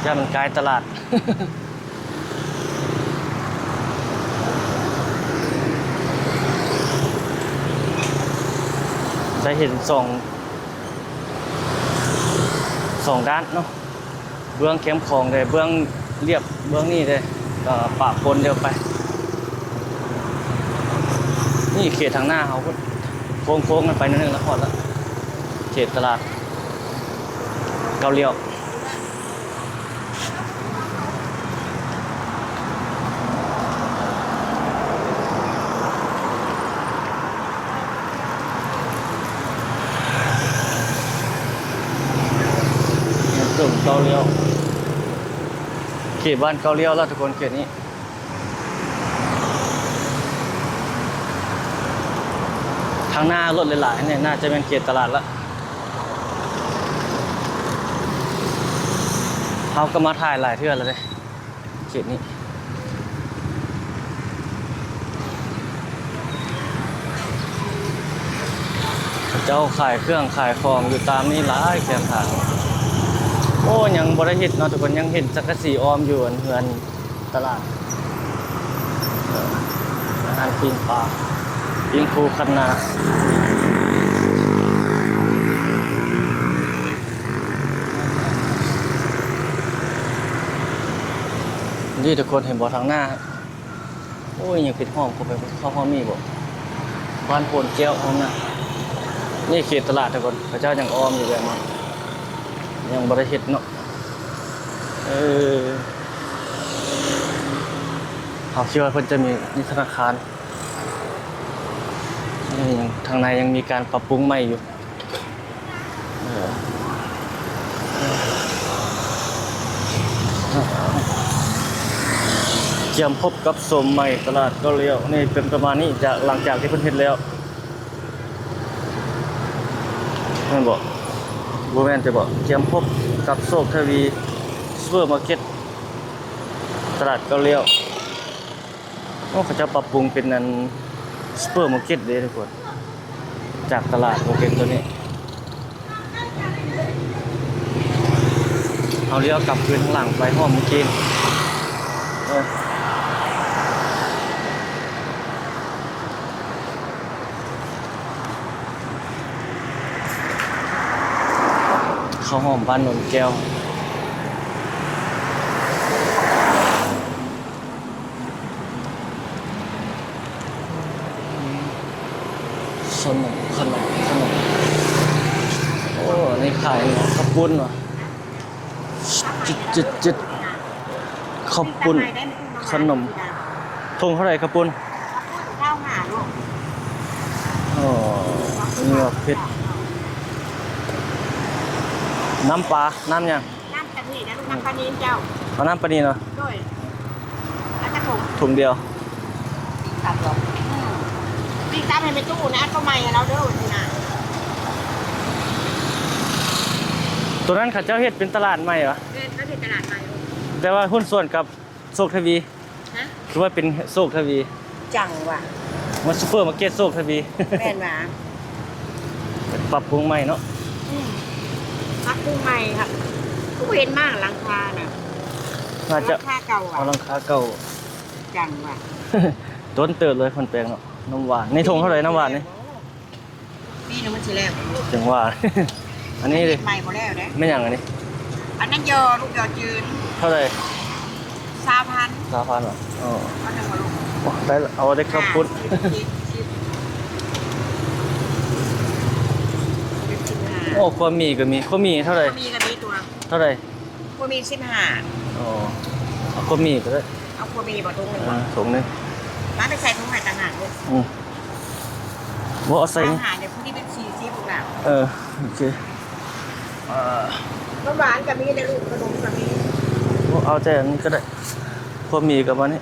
ຢ້ານມັນກາຍຕະຫຼາດ. ຈະເຫັນສອງ ສອງດ້ານເນາະ ເບື້ອງແຄມຂອງເດ້ ເບື້ອງລຽບ ເບື້ອງນີ້ເດ້ ກໍປະປົນດຽວໄປ. ນີ້ເຂດທາງໜ້າເຮົາພຸ້ນ ໂຄ້ງໆກັນໄປໜ້ອຍໜຶ່ງລະຮອດລະ ເຂດຕະຫຼາດເກົ້າລ້ຽວ. ເຂດເກົ້າລ້ຽວ ເຂດບ້ານເກົ້າລ້ຽວລະທຸກຄົນ ເຂດນີ້. ທາງໜ້າລົດຫຼາຍໆນີ້ ໜ້າຈະແມ່ນເຂດຕະຫຼາດລະ. ເຮົາກໍມາຖ່າຍຫຼາຍເທື່ອແລ້ວເດ້ ເຂດນີ້. ເຂົາເຈົ້າຂາຍເຄື່ອງຂາຍຂອງຢູ່ຕາມນີ້ຫຼາຍແຄມທາງ. ໂອ້ ຍັງບໍ່ໄດ້ເຮັດເນາະທຸກຄົນ ຍັງເຫັນສັງກະສີອ້ອມຢູ່ ອັນ ເຮືອນຕະຫຼາດ. ເອີ ຮ້ານປີ້ງປາ ປີ້ງພູຄັນນາ. ນີ້ທຸກຄົນເຫັນບໍ່ທາງໜ້າ? ໂອ້ຍ ຍັງເປັນຫ້ອມເຂົ້າໄປ ເຂົ້າຫ້ອມນີ້ບໍ່? ບ້ານໂພນແກ້ວຫ້ອມນັ້ນ. ນີ້ເຂດຕະຫຼາດທຸກຄົນ ເຂົາເຈົ້າຍັງອ້ອມຢູ່ແບບນີ້ ຍັງບໍ່ໄດ້ເຮັດເນາະ. ເອີ ເຮົາຄິດວ່າເພິ່ນຈະມີ ມີທະນາຄານ. ນີ້ຍັງ ທາງໃນຍັງມີການປັບປຸງໃໝ່ຢູ່. ເອີ ກຽມພົບກັບໂສມໃໝ່ຕະຫຼາດເກົ້າລ້ຽວ. ນີ້ເປັນປະມານນີ້ ຈາກ ຫຼັງຈາກທີ່ເພິ່ນເຮັດແລ້ວ ແມ່ນບໍ່? ບໍ່ແມ່ນຕິບໍ່? ກຽມພົບກັບໂຊກທະວີ ຊຸບເປີມາເກັດ ຕະຫຼາດເກົ້າລ້ຽວ. ໂອ້ ເຂົາເຈົ້າປັບປຸງເປັນອັນ ຊຸບເປີມາເກັດເດ້ທຸກຄົນ ຈາກຕະຫຼາດມາເກັດໂຕນີ້. ເຮົາລ້ຽວກັບຄືນທາງຫຼັງໄປຮອດມື້ກີ້. ເອີ ເຂົ້າຫ້ອມບ້ານໂນນແກ້ວ. ຂະໜົມ ຂະໜົມ ຂະໜົມ. ໂອ້ ອັນນີ້ຂາຍເຂົ້າປຸ້ນຫວາ? ເຈັດ ເຈັດ ເຈັດ. ເຂົ້າປຸ້ນ ຂະໜົມ. ຖົງເທົ່າໃດເຂົ້າປຸ້ນ? ເຂົ້າປຸ້ນຊາວຫ້າລູກ. ອໍ ນີ້ວ່າເຜັດ. ນ້ຳປາ ນ້ຳຫຍັງ? ນ້ຳກະທິນະລູກ ນ້ຳປານິນເຈົ້າ. ເອົານ້ຳປານິນເນາະ. ໂດຍ. ເອົາຈັກຖົງ? ຖົງດຽວ. ສາມຖົງ. ອືມ ປີ້ງຕັບໃຫ້ແມ່ຕູ້ນະ ເອົາໂຕໃໝ່ໃຫ້ລາວເດີ ມື້ໜ້າ. ໂຕນັ້ນເຂົາເຈົ້າເຮັດເປັນຕະຫຼາດໃໝ່ຫວາ? ແມ່ນ ເຂົາເຮັດຕະຫຼາດໃໝ່. ແຕ່ວ່າຫຸ້ນສ່ວນກັບໂຊກທະວີ. ຮະ? ຄືວ່າເປັນໂຊກທະວີ. ຈັ່ງຫວາ? ມາຊຸບເປີມາເກັດໂຊກທະວີ. ແມ່ນຫວາ? ປັບປຸງໃໝ່ເນາະ. ອືມ ປັບປຸງໃໝ່ຄັບ. ຄືບໍ່ເຫັນມາຫຼັງຄານະ? ໜ້າຈະຫຼັງຄາເກົ່າຫວາ? ເອົາຫຼັງຄາເກົ່າ. ຈັ່ງຫວາ? ດົນເຕີບເລີຍເພິ່ນແປງເນາະ. ນ້ຳຫວານ ນີ້ຖົງເທົ່າໃດນ້ຳຫວານນີ້? ປີໜຶ່ງມັນຊິແລ້ວ. ຈັ່ງວ່າ ອັນນີ້ເດ້ ອັນນີ້ໃໝ່ບໍ່ແລ້ວເດ້. ແມ່ນຫຍັງອັນນີ້? ອັນນັ້ນຢໍລູກ ຢໍຈືນ. ເທົ່າໃດ? ຊາວພັນ. ຊາວພັນຫວາ? ອໍ ເອົາຈັ່ງວ່າລູກ. ໂອ້ ໄດ້ ເອົາໄດ້ເຂົ້າປຸ້ນ. ສິບ ສິບ ສິບ ສິບຫ້າ. ໂອ້ ຄວາໝີ່ກໍມີ. ຄວາໝີ່ເທົ່າໃດ? ຄວາໝີ່ກໍມີຕົວ. ເທົ່າໃດ? ຄວາໝີ່ສິບຫ້າ. ອໍ ເອົາຄວາໝີ່ກໍໄດ້. ເອົາຄວາໝີ່ບໍ່ ຖົງໜຶ່ງ? ເອີ ຖົງໜຶ່ງ. ມາໄປໃສ່ຖົງໃຫ້ຕ່າງຫາກລູກ. ອືມ ບໍ່ເອົາໃສ່ ຕ່າງຫາກເດ ຜູ້ນີ້ເປັນສີ່ສິບລູກຫຼານ. ເອີ ໂອເຄ. ເອີ ນມຫວານກໍມີເດ້ລູກ ຂະໜົມກໍມີ. ບໍ່ ເອົາແຕ່ອັນນີ້ກໍໄດ້ ພໍມີກັບອັນນີ້.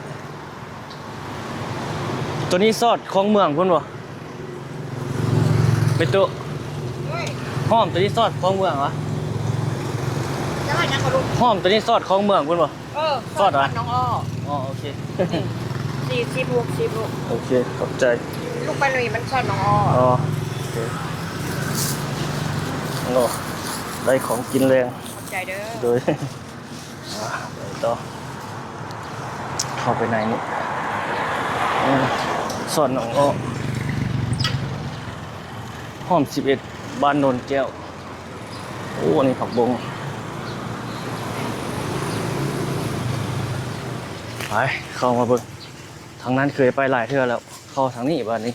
ໂຕນີ້ຊອດຂອງເມືອງພຸ້ນບໍ່ ເປັນໂຕ? ເອີຍ ຫອມໂຕນີ້ຊອດຂອງເມືອງຫວາ? ຈະວ່າຫຍັງກໍລູກ? ຫອມໂຕນີ້ຊອດຂອງເມືອງພຸ້ນບໍ່? ເອີ ຊອດຫວາ? ຊອດໜອງອ້ອ. ອໍ ໂອເຄ ນີ້ ສີ່ສິບ ຫົກສິບລູກ. ໂອເຄ ຂອບໃຈລູກ. ປາໜຸ່ຍມັນຊອດໜອງອ້ອ. ອໍ ໂອເຄ. ໂອ້ ໄດ້ຂອງກິນແລງ ຂອບໃຈເດີ. ໂດຍ. ອ່າ ໄປຕໍ່ ເຂົ້າໄປໃນນີ້. ອືມ ສວນໜອງອ້ອ ຮ່ອມສິບເອັດ ບ້ານໂນນແກ້ວ. ໂອ້ ອັນນີ້ຜັກບົ້ງ. ໄປ ເຂົ້າມາເບິ່ງ. ທາງນັ້ນເຄີຍໄປຫຼາຍເທື່ອແລ້ວ ເຂົ້າທາງນີ້ບາດນີ້.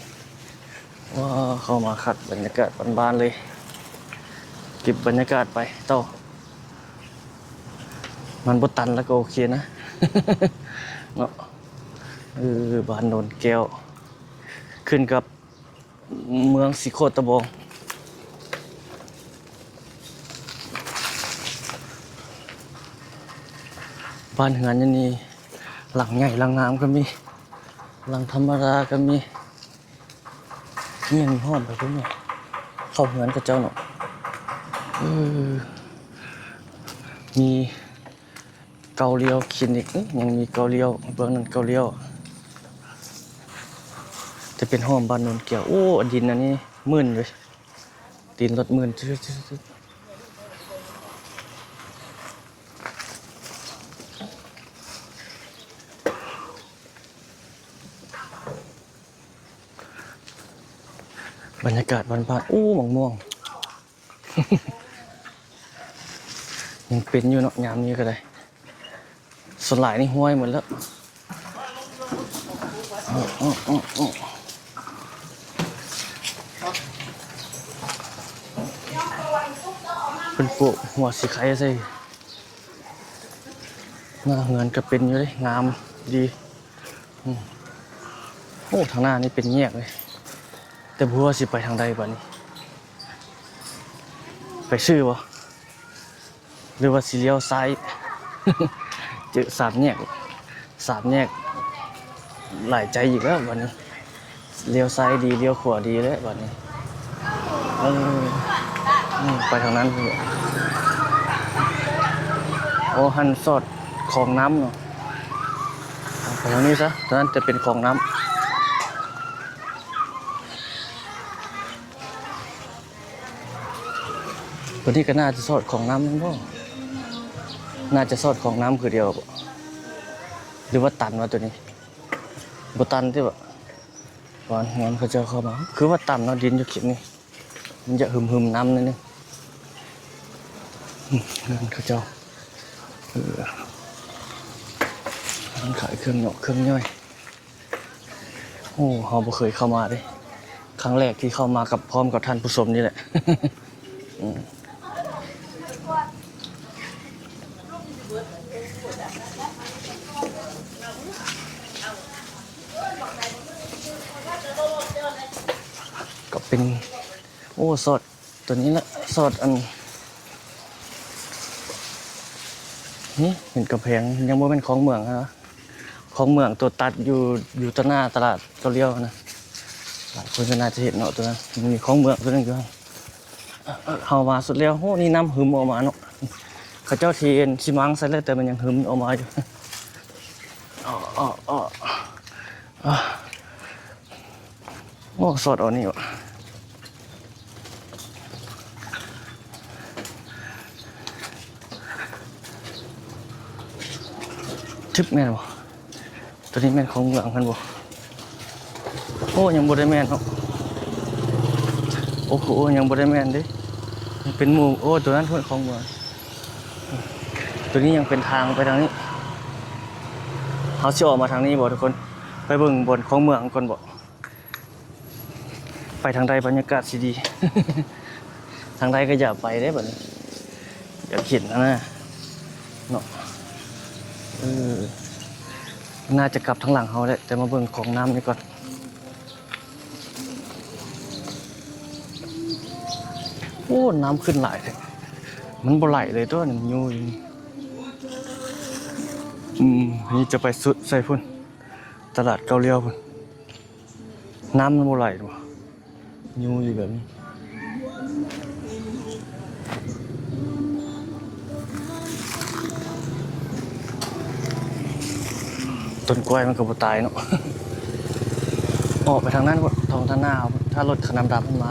ວ້າ ເຂົ້າມາຄັດບັນຍາກາດບ້ານໆເລີຍ ເກັບບັນຍາກາດໄປຕໍ່. ມັນບໍ່ຕັນແລ້ວກໍໂອເຄນະ ເນາະ. ເອີ ບ້ານໂນນແກ້ວ ຂຶ້ນກັບເມືອງສີໂຄດຕະບອງ. ບ້ານເຮືອນຢູ່ນີ້ ຫຼັງໃຫຍ່ຫຼັງງາມກໍມີ ຫຼັງທຳມະດາກໍມີ. ແມ່ນ ຮ້ອນໄປພຸ້ນເນາະ ເຂົ້າເຮືອນເຂົາເຈົ້າເນາະ. ເອີ ມີເກົ້າລ້ຽວຄລີນິກ ຍັງມີເກົ້າລ້ຽວ ເບື້ອງນັ້ນເກົ້າລ້ຽວ. ຈະເປັນຫ້ອງບ້ານໂນນແກ້ວ. ໂອ້ ດິນອັນນີ້ມື່ນເວີຍ ຕີນລົດມື່ນ. ບັນຍາກາດບ້ານໆ. ໂອ້ ໝາກມ່ວງ ຍັງເປັນຢູ່ເນາະ ຍາມນີ້ກໍໄດ້. ສ່ວນຫຼາຍນີ້ຫ້ວຍໝົດແລ້ວ. ເພິ່ນປູກຫົວສີໄຄໃສ່. ໜ້າເຮືອນກໍເປັນຢູ່ເດ້ ງາມດີ. ອືມ ໂອ້ ທາງໜ້ານີ້ເປັນແຍກເລີຍ ແຕ່ບໍ່ຮູ້ວ່າຊິໄປທາງໃດບາດນີ້. ໄປຊື່ບໍ່ ຫຼືວ່າຊິລ້ຽວຊ້າຍ? ເຈີສາມແຍກ ສາມແຍກ ຫຼາຍໃຈອີກແລ້ວບາດນີ້. ລ້ຽວຊ້າຍດີ ລ້ຽວຂວາດີແລ້ວບາດນີ້. ເອີ ອືມ ໄປທາງນັ້ນພຸ້ນ. ໂອ້ ຫັ້ນສອດຂອງນ້ຳເນາະ. ໄປທາງນີ້ຊະ ທາງນັ້ນຈະເປັນຂອງນ້ຳ. ຕົວນີ້ກໍໜ້າຈະສອດຂອງນ້ຳແມ່ນບໍ່? ໜ້າຈະສອດຂອງນ້ຳຄືດຽວບໍ ຫຼືວ່າຕັນວະຕົວນີ້? ບໍ່ຕັນຕິບໍ? ວ່າງານເຂົາເຈົ້າເຂົ້າມາ ຄືວ່າຕັນເນາະ ດິນຢູ່ເຂດນີ້ ມັນຈະຫຶມໆນ້ຳໜ້ອຍໜຶ່ງ. ອືມ ງານເຂົາເຈົ້າ ເອີ ຮ້ານຂາຍເຄື່ອງຫຍອກເຄື່ອງຍ່ອຍ. ໂອ້ ເຮົາບໍ່ເຄີຍເຂົ້າມາເດ້ ຄັ້ງແລກທີ່ເຂົ້າມາກັບ ພ້ອມກັບທ່ານຜູ້ຊົມນີ້ແຫຼະ. ອືມ ກໍເປັນ ໂອ້ ຊອດ ຕົວນີ້ລະ ຊອດອັນ ນີ້ເຫັນກຳແພງ ຍັງບໍ່ແມ່ນຂອງເມືອງຫັ້ນນະ ຂອງເມືອງຕົວຕັດຢູ່ ຢູ່ຕໍ່ໜ້າຕະຫຼາດເກົ້າລ້ຽວຫັ້ນນະ. ຫຼາຍຄົນກໍໜ້າຈະເຫັນເນາະ ຕົວນັ້ນ ມັນມີຂອງເມືອງຕົວໜຶ່ງຢູ່ຫັ້ນ. ເອີ ເອີ ເຮົາມາສຸດແລ້ວ ໂຫ ນີ້ນ້ຳຫຶມອອກມາເນາະ ເຂົາເຈົ້າທີ່ອັນຊິມ້າງໃສ່ແລ້ວ ແຕ່ມັນຍັງຫຶມອອກມາຢູ່. ໂອ້ ຊອດເອົານີ້ຫວາ ຊຶບ ແມ່ນບໍ່? ຕົວນີ້ແມ່ນຂອງເມືອງເພິ່ນບໍ່? ໂອ້ ຍັງບໍ່ໄດ້ແມ່ນເນາະ. ໂອ້ໂຫ ຍັງບໍ່ໄດ້ແມ່ນເດ້ ຍັງເປັນໝູ່. ໂອ້ ຕົວນັ້ນເພິ່ນຂອງເມືອງ ຕົວນີ້ຍັງເປັນທາງໄປທາງນີ້. ເຮົາຊິອອກມາທາງນີ້ບໍ່ທຸກຄົນ? ໄປເບິ່ງບ່ອນຂອງເມືອງກ່ອນບໍ່? ໄປທາງໃດບັນຍາກາດຊິດີ? ທາງໃດກໍຢາກໄປເດ້ບັດນີ້ ຢາກເຫັນຫັ້ນນະເນາະ. ເອີ ໜ້າຈະກັບທາງຫຼັງເຮົາແຫຼະ ແຕ່ມາເບິ່ງຂອງນ້ຳນີ້ກ່ອນ. ໂອ້ ນ້ຳຂຶ້ນຫຼາຍແທ້ ມັນບໍ່ໄຫຼເລີຍຕົວະ ນີ້ຢູ່ຢູ່ນີ້. ອືມ ນີ້ຈະໄປສຸດໃສ່ພຸ້ນ ຕະຫຼາດເກົ້າລ້ຽວພຸ້ນ ນ້ຳມັນບໍ່ໄຫຼຕົວະ. ຢູ່ຢູ່ແບບນີ້ ຕົ້ນກ້ວຍມັນກໍບໍ່ຕາຍເນາະ. ອອກໄປທາງນັ້ນພຸ້ນ ທາງດ້ານໜ້າເຮົາ ຖ້າລົດຄັນດຳໆມັນມາ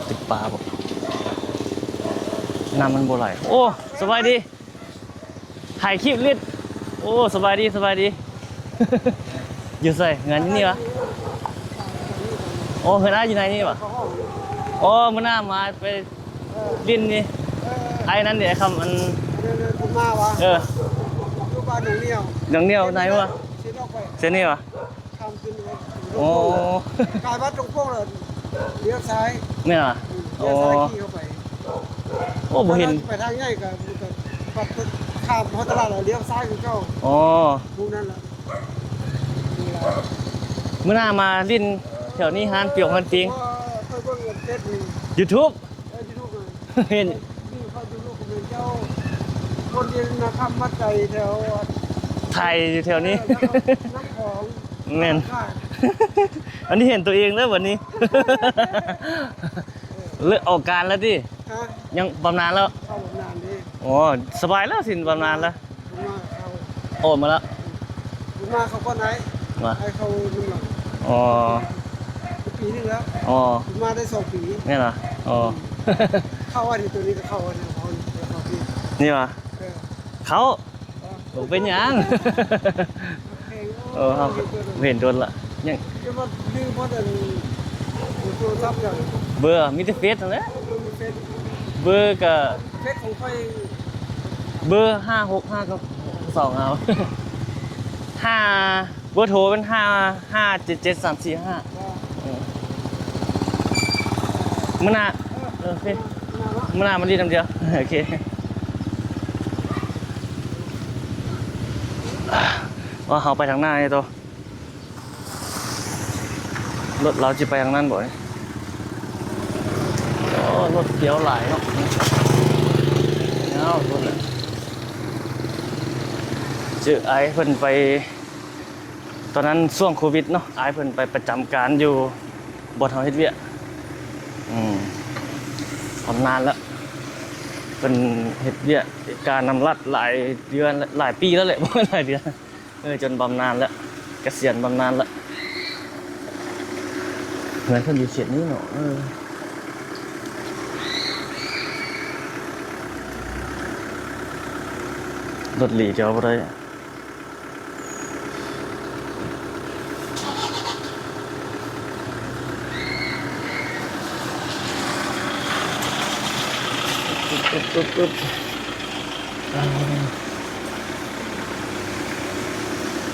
ຕິດປ່າບໍ ນ້ຳມັນບໍ່ໄຫຼ. ໂອ້ ສະບາຍດີ. ຖ່າຍຄລິບຫຼິ້ນ. ໂອ້ ສະບາຍດີ ສະບາຍດີ. ຢູ່ໃສ? ເຮືອນຢູ່ນີ້ຫວາ? ໂອ້ ເຮືອນອ້າຍຢູ່ໃນນີ້ຫວາ? ໂອ້ ມື້ໜ້າມາໄປຫຼິ້ນນີ້. ເອີ ອ້າຍນັ້ນເດ ຄຳອັນ ເອີ ຢູ່ບ້ານໜອງໜຽວ ໜອງໜຽວໃນຫວາ? ເສັ້ນນີ້ຫວາ? ຂ້າມຂຶ້ນໄປ ໂອ້ ກາຍວັດດົງໂປ່ງແລ້ວ ລ້ຽວຊ້າຍ ແມ່ນຫວາ? ອືມ ລ້ຽວຊ້າຍ ໂອ້ ຂີ່ເຂົ້າໄປ. ໂອ້ ບໍ່ເຫັນ ໄປທາງໃຫຍ່ກໍ ກໍ ກໍຂ້າມຮອດຕະຫຼາດແລ້ວ ລ້ຽວຊ້າຍຄືເກົ່າ. ອໍ ໝູ່ນັ້ນລະ. ມື້ໜ້າມາຫຼິ້ນແຖວນີ້ ຮ້ານປຽວຮ້ານປິງ. ເອີ ຂ້ອຍເບິ່ງເຟສ ຢູທູບ. ເອີ ຢູທູບ ເຫັນ ນີ້ເຂົາຢູ່ລູກເມືອງເຈົ້າ ຄົນທີ່ນາຄຳມັດໃຈແຖວ ໄທຢູ່ແຖວນີ້ ເອີ ນ້ຳຂອງ ແມ່ນ ອັນນີ້ເຫັນຕົວເອງເດີບັດນີ້ ເລີກອອກການແລ້ວຕິ? ຮະ? ຍັງບຳນານແລ້ວ? ເຂົ້າບຳນານເດ້. ໂອ້ ສະບາຍແລ້ວ ສິ້ນບຳນານແລ້ວ. ບຸນມາເຂົ້າ ໂອນມາແລ້ວ ບຸນມາເຂົ້າກ່ອນອ້າຍ ວ່າ ອ້າຍເຂົ້ານຳຫຼັງ. ອໍ ປີໜຶ່ງແລ້ວ. ອໍ ບຸນມາໄດ້ສອງປີ. ແມ່ນຫວາ? ອໍ ເຂົ້າອັນນີ້ ໂຕນີ້ກໍເຂົ້າອັນນີ້ ເຂົ້ານີ້ ເຂົ້າປີນີ້ຫວາ? ເອີ ເຂົ້າ ບໍ່ເປັນຫຍັງ. ເອີ ເຮົາເຫັນດົນລະ ຍັງ ເບີ ມີແຕ່ເຟສຫັ້ນແຫຼະ ເບີກະ ເຟສຂອງຂ້ອຍ ເບີຫ້າຫົກຫ້າ ກັບສອງເອົາ ຫ້າ ເບີໂທເປັນ ຫ້າຫ້າເຈັດເຈັດສາມສີ່ຫ້າ. ເອີ ມື້ໜ້າ ເອີ ໂອເຄ ມື້ໜ້າມາຫຼິ້ນນຳດຽວ. ໂອເຄ ວ່າເຮົາໄປທາງໜ້ານີ້ຕໍ່. ລົດລາວຊິໄປທາງນັ້ນບໍ? ໂອ້ ລົດກຽວຫຼາຍເນາະ. ຍາວພຸ້ນແຫຼະ ເຈີອ້າຍເພິ່ນໄປ ຕອນນັ້ນຊ່ວງໂຄວິດເນາະ ອ້າຍເພິ່ນໄປປະຈຳການຢູ່ບ່ອນເຮົາເຮັດວຽກ. ອືມ ບຳນານແລ້ວ ເພິ່ນເຮັດວຽກການນຳລັດຫຼາຍເດືອນ ຫຼາຍປີແລ້ວແຫຼະ ບໍ່ແມ່ນຫຼາຍເດືອນ. ເອີ ຈົນບຳນານແລ້ວ ກະສຽນບຳນານແລ້ວ. ເຮືອນເພິ່ນຢູ່ເຂດນີ້ເນາະ. ເອີ ລົດຫຼີຈອດບໍ່ໄດ້.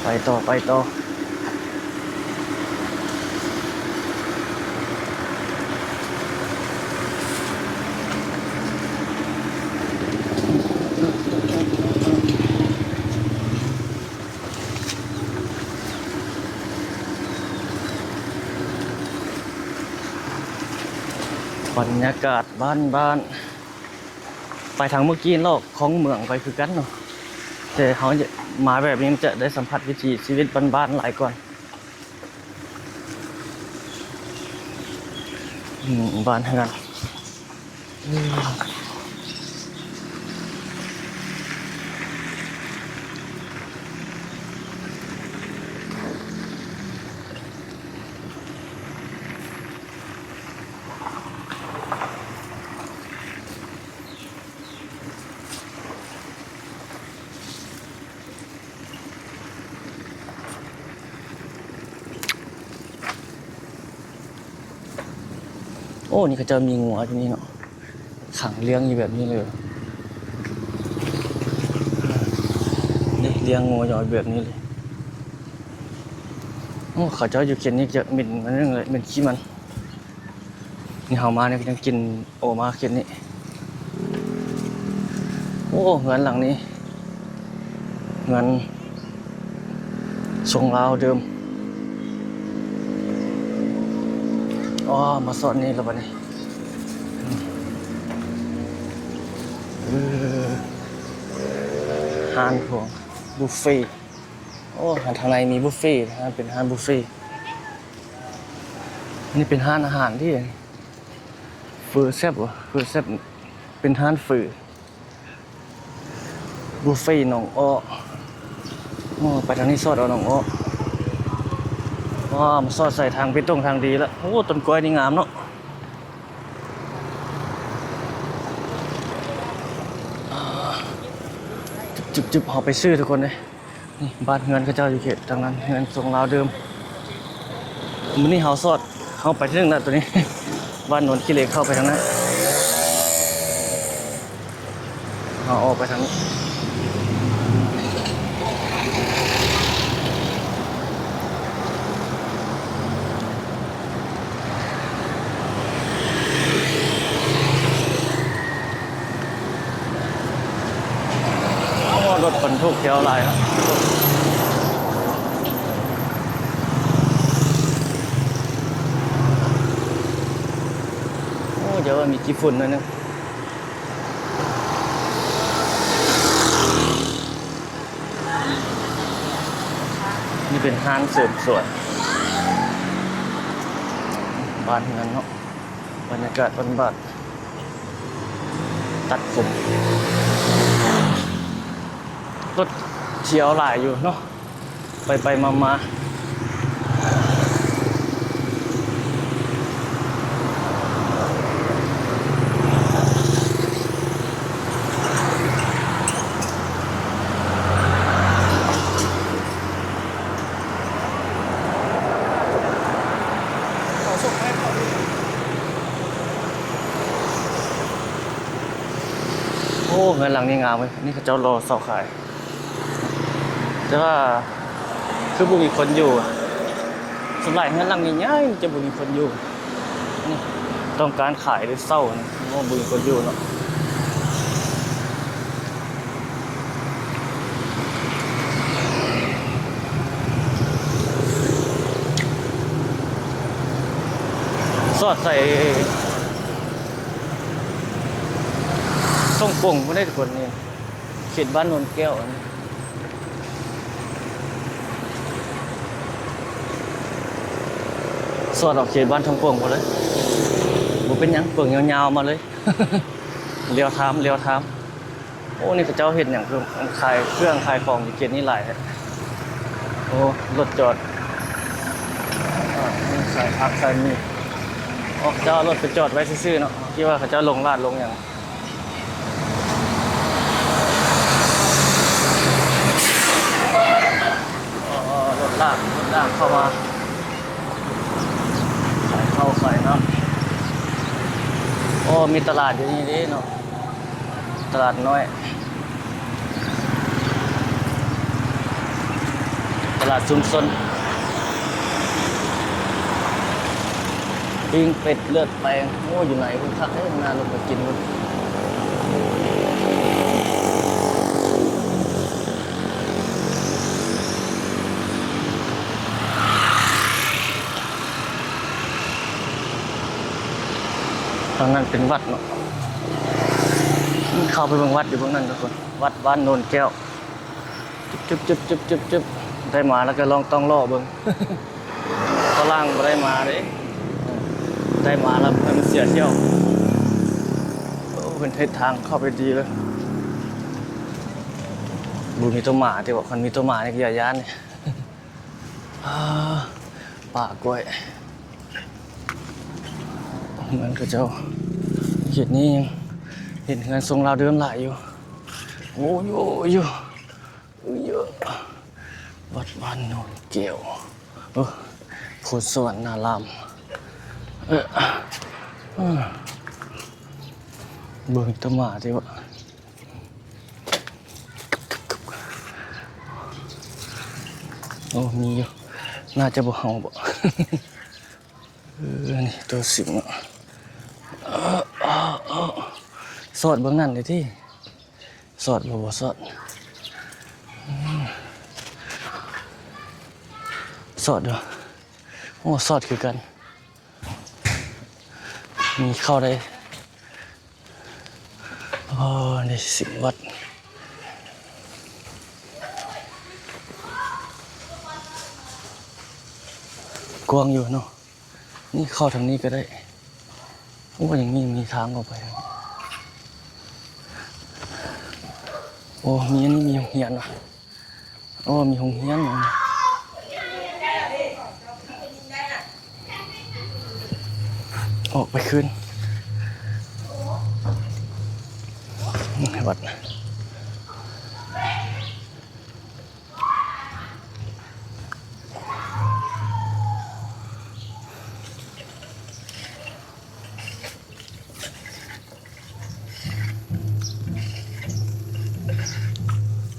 ໄປຕໍ່ ໄປຕໍ່. ບັນຍາກາດບ້ານໆ. ໄປທາງເມື່ອກີ້ລອກຂອງເມືອງໄປຄືກັນເນາະ ແຕ່ເຮົາມາແບບນີ້ມັນຈະໄດ້ສຳຜັດວິຖີຊີວິດບ້ານໆຫຼາຍກວ່າ. ອືມ ບ້ານເຮືອນ. ໂອ້ ນີ້ເຂົາເຈົ້າມີງົວຢູ່ນີ້ເນາະ ຂັງລ້ຽງຢູ່ແບບນີ້ເລີຍ ນີ້ລ້ຽງງົວຢູ່ແບບນີ້ເລີຍ. ໂອ້ ເຂົາເຈົ້າຢູ່ເຂດນີ້ຈະເໝັນ ເໝັນຂີ້ມັນ. ນີ້ເຮົາມານີ້ກໍຍັງກິນໂອມາເຂດນີ້ ໂອ້ ເຮືອນຫຼັງນີ້ ເຮືອນຊົງລາວເດີມ. ອໍ ມາຊອດນີ້ແລ້ວບັດນີ້. ເອີ ຮ້ານພວກບຸບເຟ. ໂອ້ ທາງໃນມີບຸບເຟ ເປັນຮ້ານບຸບເຟ. ນີ້ເປັນຮ້ານອາຫານທີ່ ເຝີແຊບຫວາ ເຝີແຊບ ເປັນຮ້ານເຝີ ບຸບເຟໜອງອ້ອ. ໂອ້ ໄປທາງນີ້ ຊອດເອົາໜອງອ້ອ. ວ້າ ມາຊອດໃສ່ທາງເບຕົງທາງດີລະ. ໂອ້ ຕົ້ນກ້ວຍນີ້ງາມເນາະ. ຈຶບໆ ເຮົາໄປຊື້ທຸກຄົນເດ້. ນີ້ບ້ານເຮືອນເຂົາເຈົ້າຢູ່ເຂດທາງນັ້ນ ເຮືອນຊົງລາວເດີມ. ມື້ນີ້ເຮົາຊອດ ເຮົາໄປເຖິງແລ້ວໂຕນີ້ ບ້ານໂນນຂີ້ເຫຼັກ ເຂົ້າໄປທາງນັ້ນ ເຮົາອອກໄປທາງນີ້. ໂອ້ ລົດບັນທຸກແຖວຫຼາຍເນາະ. ໂອ້ ດຽວມີຂີ້ຝຸ່ນໜ້ອຍໜຶ່ງ. ນີ້ເປັນຮ້ານເສີມສວຍ ບ້ານເຮືອນເນາະ ບັນຍາກາດບ້ານໆ ຕັດຜົມ. ລົດທ່ຽວຫຼາຍຢູ່ເນາະ ໄປໄປມາມາ. ໂອ້ ເຮືອນຫຼັງນີ້ງາມເວີຍ ອັນນີ້ເຂົາເຈົ້າລໍເສົາຂາຍ ແຕ່ວ່າຄືບໍ່ມີຄົນຢູ່. ສ່ວນຫຼາຍເຮືອນຫຼັງໃຫຍ່ໆ ຈະບໍ່ມີຄົນຢູ່. ນີ້ຕ້ອງການຂາຍຫຼືເຊົ່ານີ້ ໂອ້ ບໍ່ມີຄົນຢູ່ເນາະ. ສອດໃສ່ ສົ່ງກົງພຸ້ນເດ້ທຸກຄົນນີ້ ເຂດບ້ານໂນນແກ້ວ ສອດອອກເຂດບ້ານທົ່ງໂປ່ງພຸ້ນເລີຍ. ບໍ່ເປັນຫຍັງ ເບິ່ງຍາວໆມາເລີຍ ລຽວທາມ ລຽວທາມ. ໂອ້ ນີ້ເຂົາເຈົ້າເຮັດຫຍັງ ຄືຂາຍເຄື່ອງຂາຍຂອງຢູ່ເຂດນີ້ຫຼາຍແທ້. ໂອ້ ລົດຈອດ ຂາຍຜັກຂາຍໝີ່. ເຂົາເຈົ້າເອົາລົດໄປຈອດໄວ້ຊື່ໆເນາະ ຄິດວ່າເຂົາເຈົ້າລົງລາດລົງຫຍັງ. ອໍ ລົດລາກ ລົດລາກເຂົ້າມາ ຂາຍເຂົ້າຂາຍນ້ຳ. ໂອ້ ມີຕະຫຼາດຢູ່ນີ້ເດ້ເນາະ ຕະຫຼາດນ້ອຍ ຕະຫຼາດຊຸມຊົນ ປີ້ງເປັດ ເລືອດແປງ. ໂອ້ ຢູ່ໃນພຸ້ນຄັກເດ້ ໜ້າລົງໄປກິນພຸ້ນ. ທາງນັ້ນເປັນວັດເນາະ ເຂົ້າໄປເບິ່ງວັດຢູ່ເບື້ອງນັ້ນທຸກຄົນ ວັດບ້ານໂນນແກ້ວ. ຈຶບໆ ໄດ້ມາແລ້ວກໍລອງຕ້ອງລໍ້ເບິ່ງ. ຝຣັ່ງບໍ່ໄດ້ມາເດ້ ໄດ້ມາແລ້ວໃຫ້ມັນເສຍທ່ຽວ. ໂອ້ ເພິ່ນເຮັດທາງເຂົ້າໄປດີເລີຍ. ບໍ່ມີໂຕໝາຕິເບາະ ຄັນມີໂຕໝານີ້ກໍຢ່າຢ້ານ. ອາ ປ່າກ້ວຍ ເຮືອນເຂົາເຈົ້າ ເຂດນີ້ຍັງເຫັນເຮືອນຊົງລາວເດີມຫຼາຍຢູ່. ໂອ້ຍ ໂອ້ຍ ເອີ ວັດບ້ານໂນນແກ້ວ ເອີ ໂພນສະຫວັນນາລາມ. ເອີ ເອີ ເບິ່ງຕາໝາຕິວະ. ໂອ້ ມີຢູ່ ໜ້າຈະບໍ່ເຫົ່າບໍ? ເອີ ນີ້ໂຕສິງເນາະ. ເອີ ເອີ ເອີ ສອດເບິ່ງນັ້ນເດ້ຕິ. ສອດບໍ່? ບໍ່ສອດ. ອືມ ສອດຢູ່. ໂອ້ ສອດຄືກັນ. ມີເຂົ້າໄດ້. ອໍ ນີ້ສິມວັດ ກວ້າງຢູ່ເນາະ. ນີ້ເຂົ້າທາງນີ້ກໍໄດ້. ໂອ້ ຍັງມີ ມີທາງອອກໄປ. ໂອ້ ມີອັນນີ້ ມີໂຮງຮຽນຫວາ. ໂອ້ ມີໂຮງຮຽນ. ອອກໄປຄືນ ວັດ.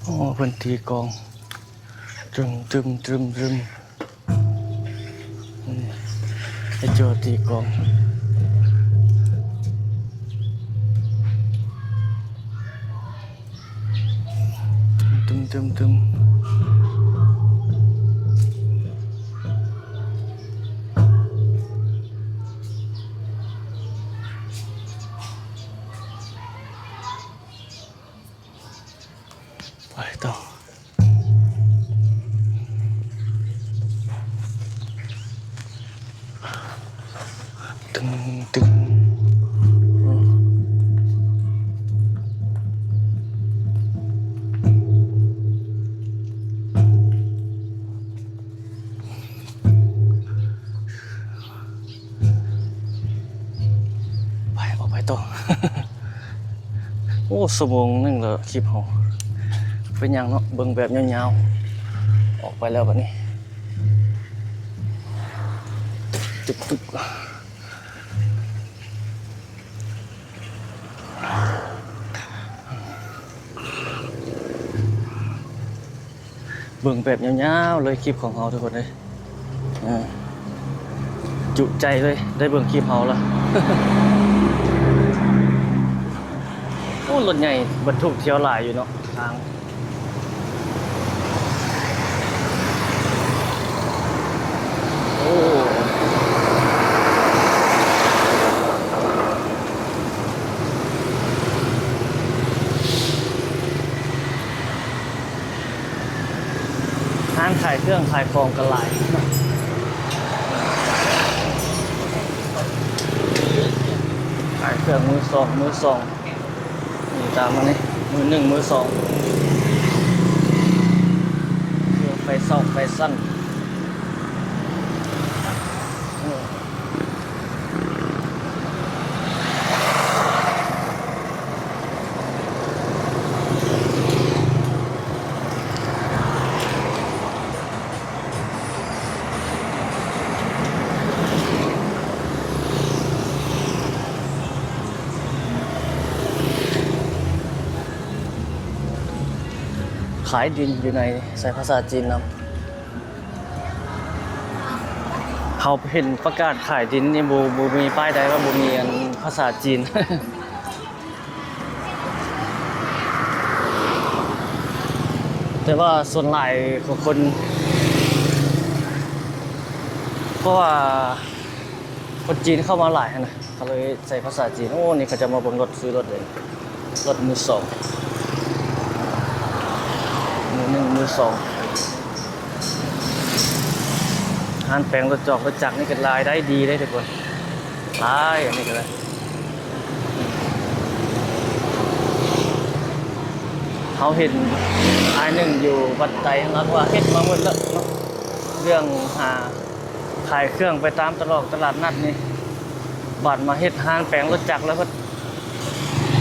ໂອ້ ເພິ່ນຕີກອງ ຕຶມ ຕຶມ ຕຶມ ຕຶມ. ອືມ ໄອ້ໂຈ້ຕີກອງ ຕຶມ ຕຶມ ຕຶມ. ໄປຕໍ່ ຕຶງ ຕຶງ. ໄປ ອອກໄປຕໍ່. ໂອ້ ຊົ່ວໂມງໜຶ່ງແລ້ວຄລິບເຮົາ. ເປັນຫຍັງເນາະ ເບິ່ງແບບຍາວໆ. ອອກໄປແລ້ວບັດນີ້ ຕຶບໆ. ເບິ່ງແບບຍາວໆເລີຍຄລິບຂອງເຮົາທຸກຄົນເອີຍ. ເອີ ຈຸໃຈເລີຍ ໄດ້ເບິ່ງຄລິບເຮົາລະ. ໂອ້ ລົດໃຫຍ່ບັນທຸກທ່ຽວຫຼາຍຢູ່ເນາະ ທາງ. ໂອ້ ຮ້ານຂາຍເຄື່ອງຂາຍຂອງກໍຫຼາຍ ຂາຍເຄື່ອງມືສອງ ມືສອງ. ນີ້ຕາມມານີ້ ມືໜຶ່ງ ມືສອງ ເຄື່ອງແຟຊັນ ແຟຊັນ. ຂາຍດິນຢູ່ໃນ ໃຊ້ພາສາຈີນນຳ. ເຮົາເຫັນປະກາດຂາຍດິນນີ້ ບໍ່ ບໍ່ມີປ້າຍໃດວ່າບໍ່ມີອັນພາສາຈີນ. ແຕ່ວ່າສ່ວນຫຼາຍຂອງຄົນ ເພາະວ່າຄົນຈີນເຂົ້າມາຫຼາຍຫັ້ນນະ ເຂົາເລີຍໃຊ້ພາສາຈີນ. ໂອ້ ນີ້ເຂົາເຈົ້າມາເບິ່ງລົດ ຊື້ລົດເດ້ ລົດມືສອງ ມືໜຶ່ງ ມືສອງ. ຮ້ານແປງລົດຈອກລົດຈັກນີ້ກໍລາຍໄດ້ດີເດ້ທຸກຄົນ ຫຼາຍ ອັນນີ້ກໍໄດ້. ເຮົາເຫັນອ້າຍໜຶ່ງຢູ່ວັດໄຕຫັ້ນ ລາວວ່າເຮັດມາໝົດແລ້ວເນາະ ເລື່ອງຫາຂາຍເຄື່ອງໄປຕາມຕະຫຼອກຕະຫຼາດນັດນີ້ ບາດມາເຮັດຮ້ານແປງລົດຈັກແລ້ວ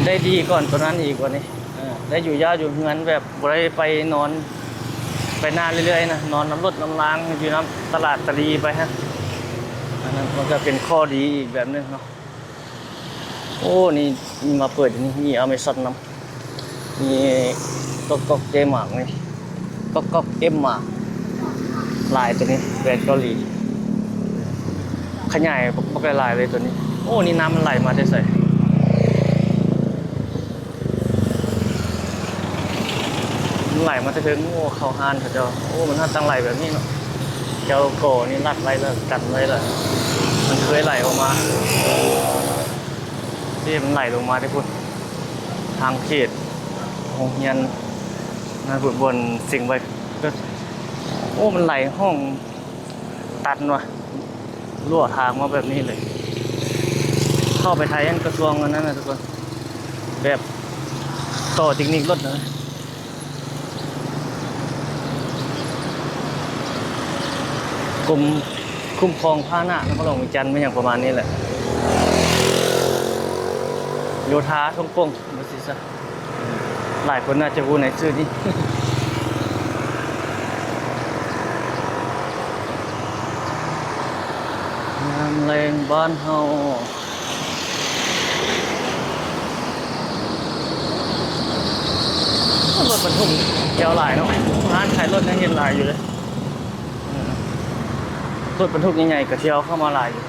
ໄດ້ດີກ່ອນຕົວນັ້ນອີກ ວ່ານີ້. ເອີ ໄດ້ຢູ່ຢາວຢູ່ເຮືອນ ແບບບໍ່ໄດ້ໄປນອນ ໄປນາເລື້ອຍໆນະ ນອນນຳລົດນຳລາງ ຢູ່ນຳຕະຫຼາດຕະລີໄປຫັ້ນ. ອັນນັ້ນມັນກໍເປັນຂໍ້ດີອີກແບບໜຶ່ງເນາະ. ໂອ້ ນີ້ ນີ້ມາເປີດຢູ່ນີ້ ມີອາເມຊອນນຳ ມີກອກກອກເຈມາກນີ້ ກອກກອກເອັມມາກ ຫຼາຍໂຕນີ້ ແບຣນເກົາຫຼີ ຂະຫຍາຍບັກຫຼາຍໆເລີຍໂຕນີ້. ໂອ້ ນີ້ນ້ຳມັນໄຫຼມາແຕ່ໃສ? ໄຫຼມາແຕ່ເທິງ. ໂອ້ ເຂົ້າຮ້ານເຂົາເຈົ້າ. ໂອ້ ມັນຫາກຕັ້ງໄຫຼແບບນີ້ເນາະ. ເຈົ້າກໍນີ້ລັດໄວ້ລະ ກັນໄວ້ລະ. ມັນເຄີຍໄຫຼອອກມາ. ນີ້ມັນໄຫຼລົງມາແຕ່ພຸ້ນ ທາງເຂດໂຮງຮຽນນະ ບ່ອນເສັງໄວ້. ໂອ້ ມັນໄຫຼຫ້ອງຕັນວ່າ ລົວະທາງມາແບບນີ້ເລີຍ. ເຂົ້າໄປໄທອັນກະຊວງອັນນັ້ນນະທຸກຄົນ ແບບຕໍ່ເຕັກນິກລົດນະ. ກົມຄຸ້ມຄອງພາຫະນະນະຄອນຫຼວງວຽງຈັນ ແມ່ນຫຍັງປະມານນີ້ແຫຼະ. ໂຍທາທົ່ງປົ່ງ ວ່າຊີ້ຊະ. ຫຼາຍຄົນໜ້າຈະຮູ້ໃນຊື່ນີ້. ຍາມແລງບ້ານເຮົາ. ລົດບັນທຸກແຖວຫຼາຍເນາະ. ຮ້ານຂາຍລົດຍັງເຫັນຫຼາຍຢູ່ເດ້. ເອີ ລົດບັນທຸກໃຫຍ່ໆກໍແຖວເຂົ້າມາຫຼາຍຢູ່.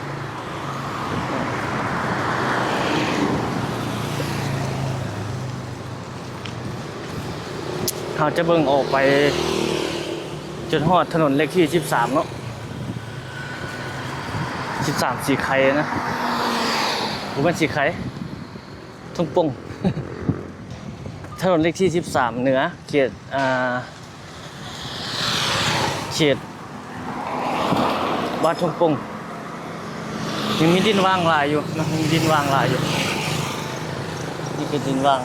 ເຮົາຈະເບິ່ງອອກໄປຈົນຮອດຖະໜົນເລກທີສິບສາມເນາະ, ສິບສາມສີໄຄນະ, ບໍ່ແມ່ນສີໄຄ, ທົ່ງປົ່ງ. ຖະໜົນເລກທີສິບສາມເໜືອ ເຂດ ອ່າ ເຂດບ້ານທົ່ງປົ່ງ. ຍັງມີດິນຫວ່າງຫຼາຍຢູ່ເນາະ, ຍັງມີດິນຫວ່າງຫຼາຍຢູ່. ນີ້ເປັນດິນຫວ່າງ,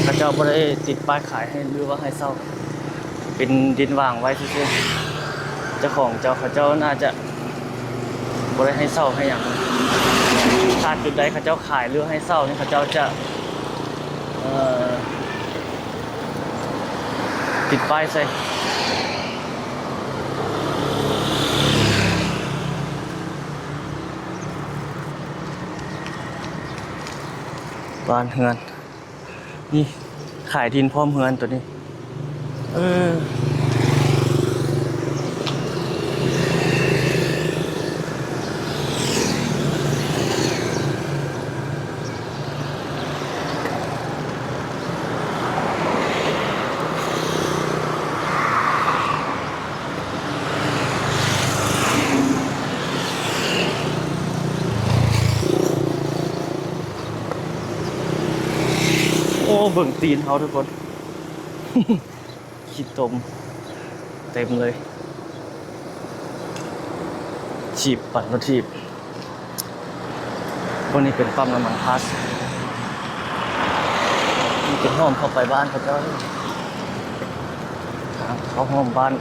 ເຂົາເຈົ້າບໍ່ໄດ້ຕິດປ້າຍຂາຍໃຫ້ ຫຼືວ່າໃຫ້ເຊົ່າ, ເປັນດິນຫວ່າງໄວ້ຊື່ໆ. ເຈົ້າຂອງເຈົ້າ ເຂົາເຈົ້າໜ້າຈະບໍ່ໄດ້ໃຫ້ເຊົ່າໃຫ້ຫຍັງ. ຖ້າຈຸດໃດເຂົາເຈົ້າຂາຍ ຫຼືໃຫ້ເຊົ່ານີ້ ເຂົາເຈົ້າຈະ ເອີ ຕິດປ້າຍໃສ່. ບ້ານເຮືອນ ນີ້ ຂາຍດິນພ້ອມເຮືອນໂຕນີ້. ເອີ. ໂອ້ ເບິ່ງຕີນເຮົາທຸກຄົນ. ຂີ້ຕົມເຕັມເລີຍ, ຖີບ ປັ່ນລົດຖີບ. ພວກນີ້ເປັນປ້ຳນ້ຳມັນພລັສ, ນີ້ເປັນຫ້ອມເຂົ້າໄປບ້ານເຂົາເຈົ້າ, ທາງເຂົ້າຫ້ອມບ້ານ.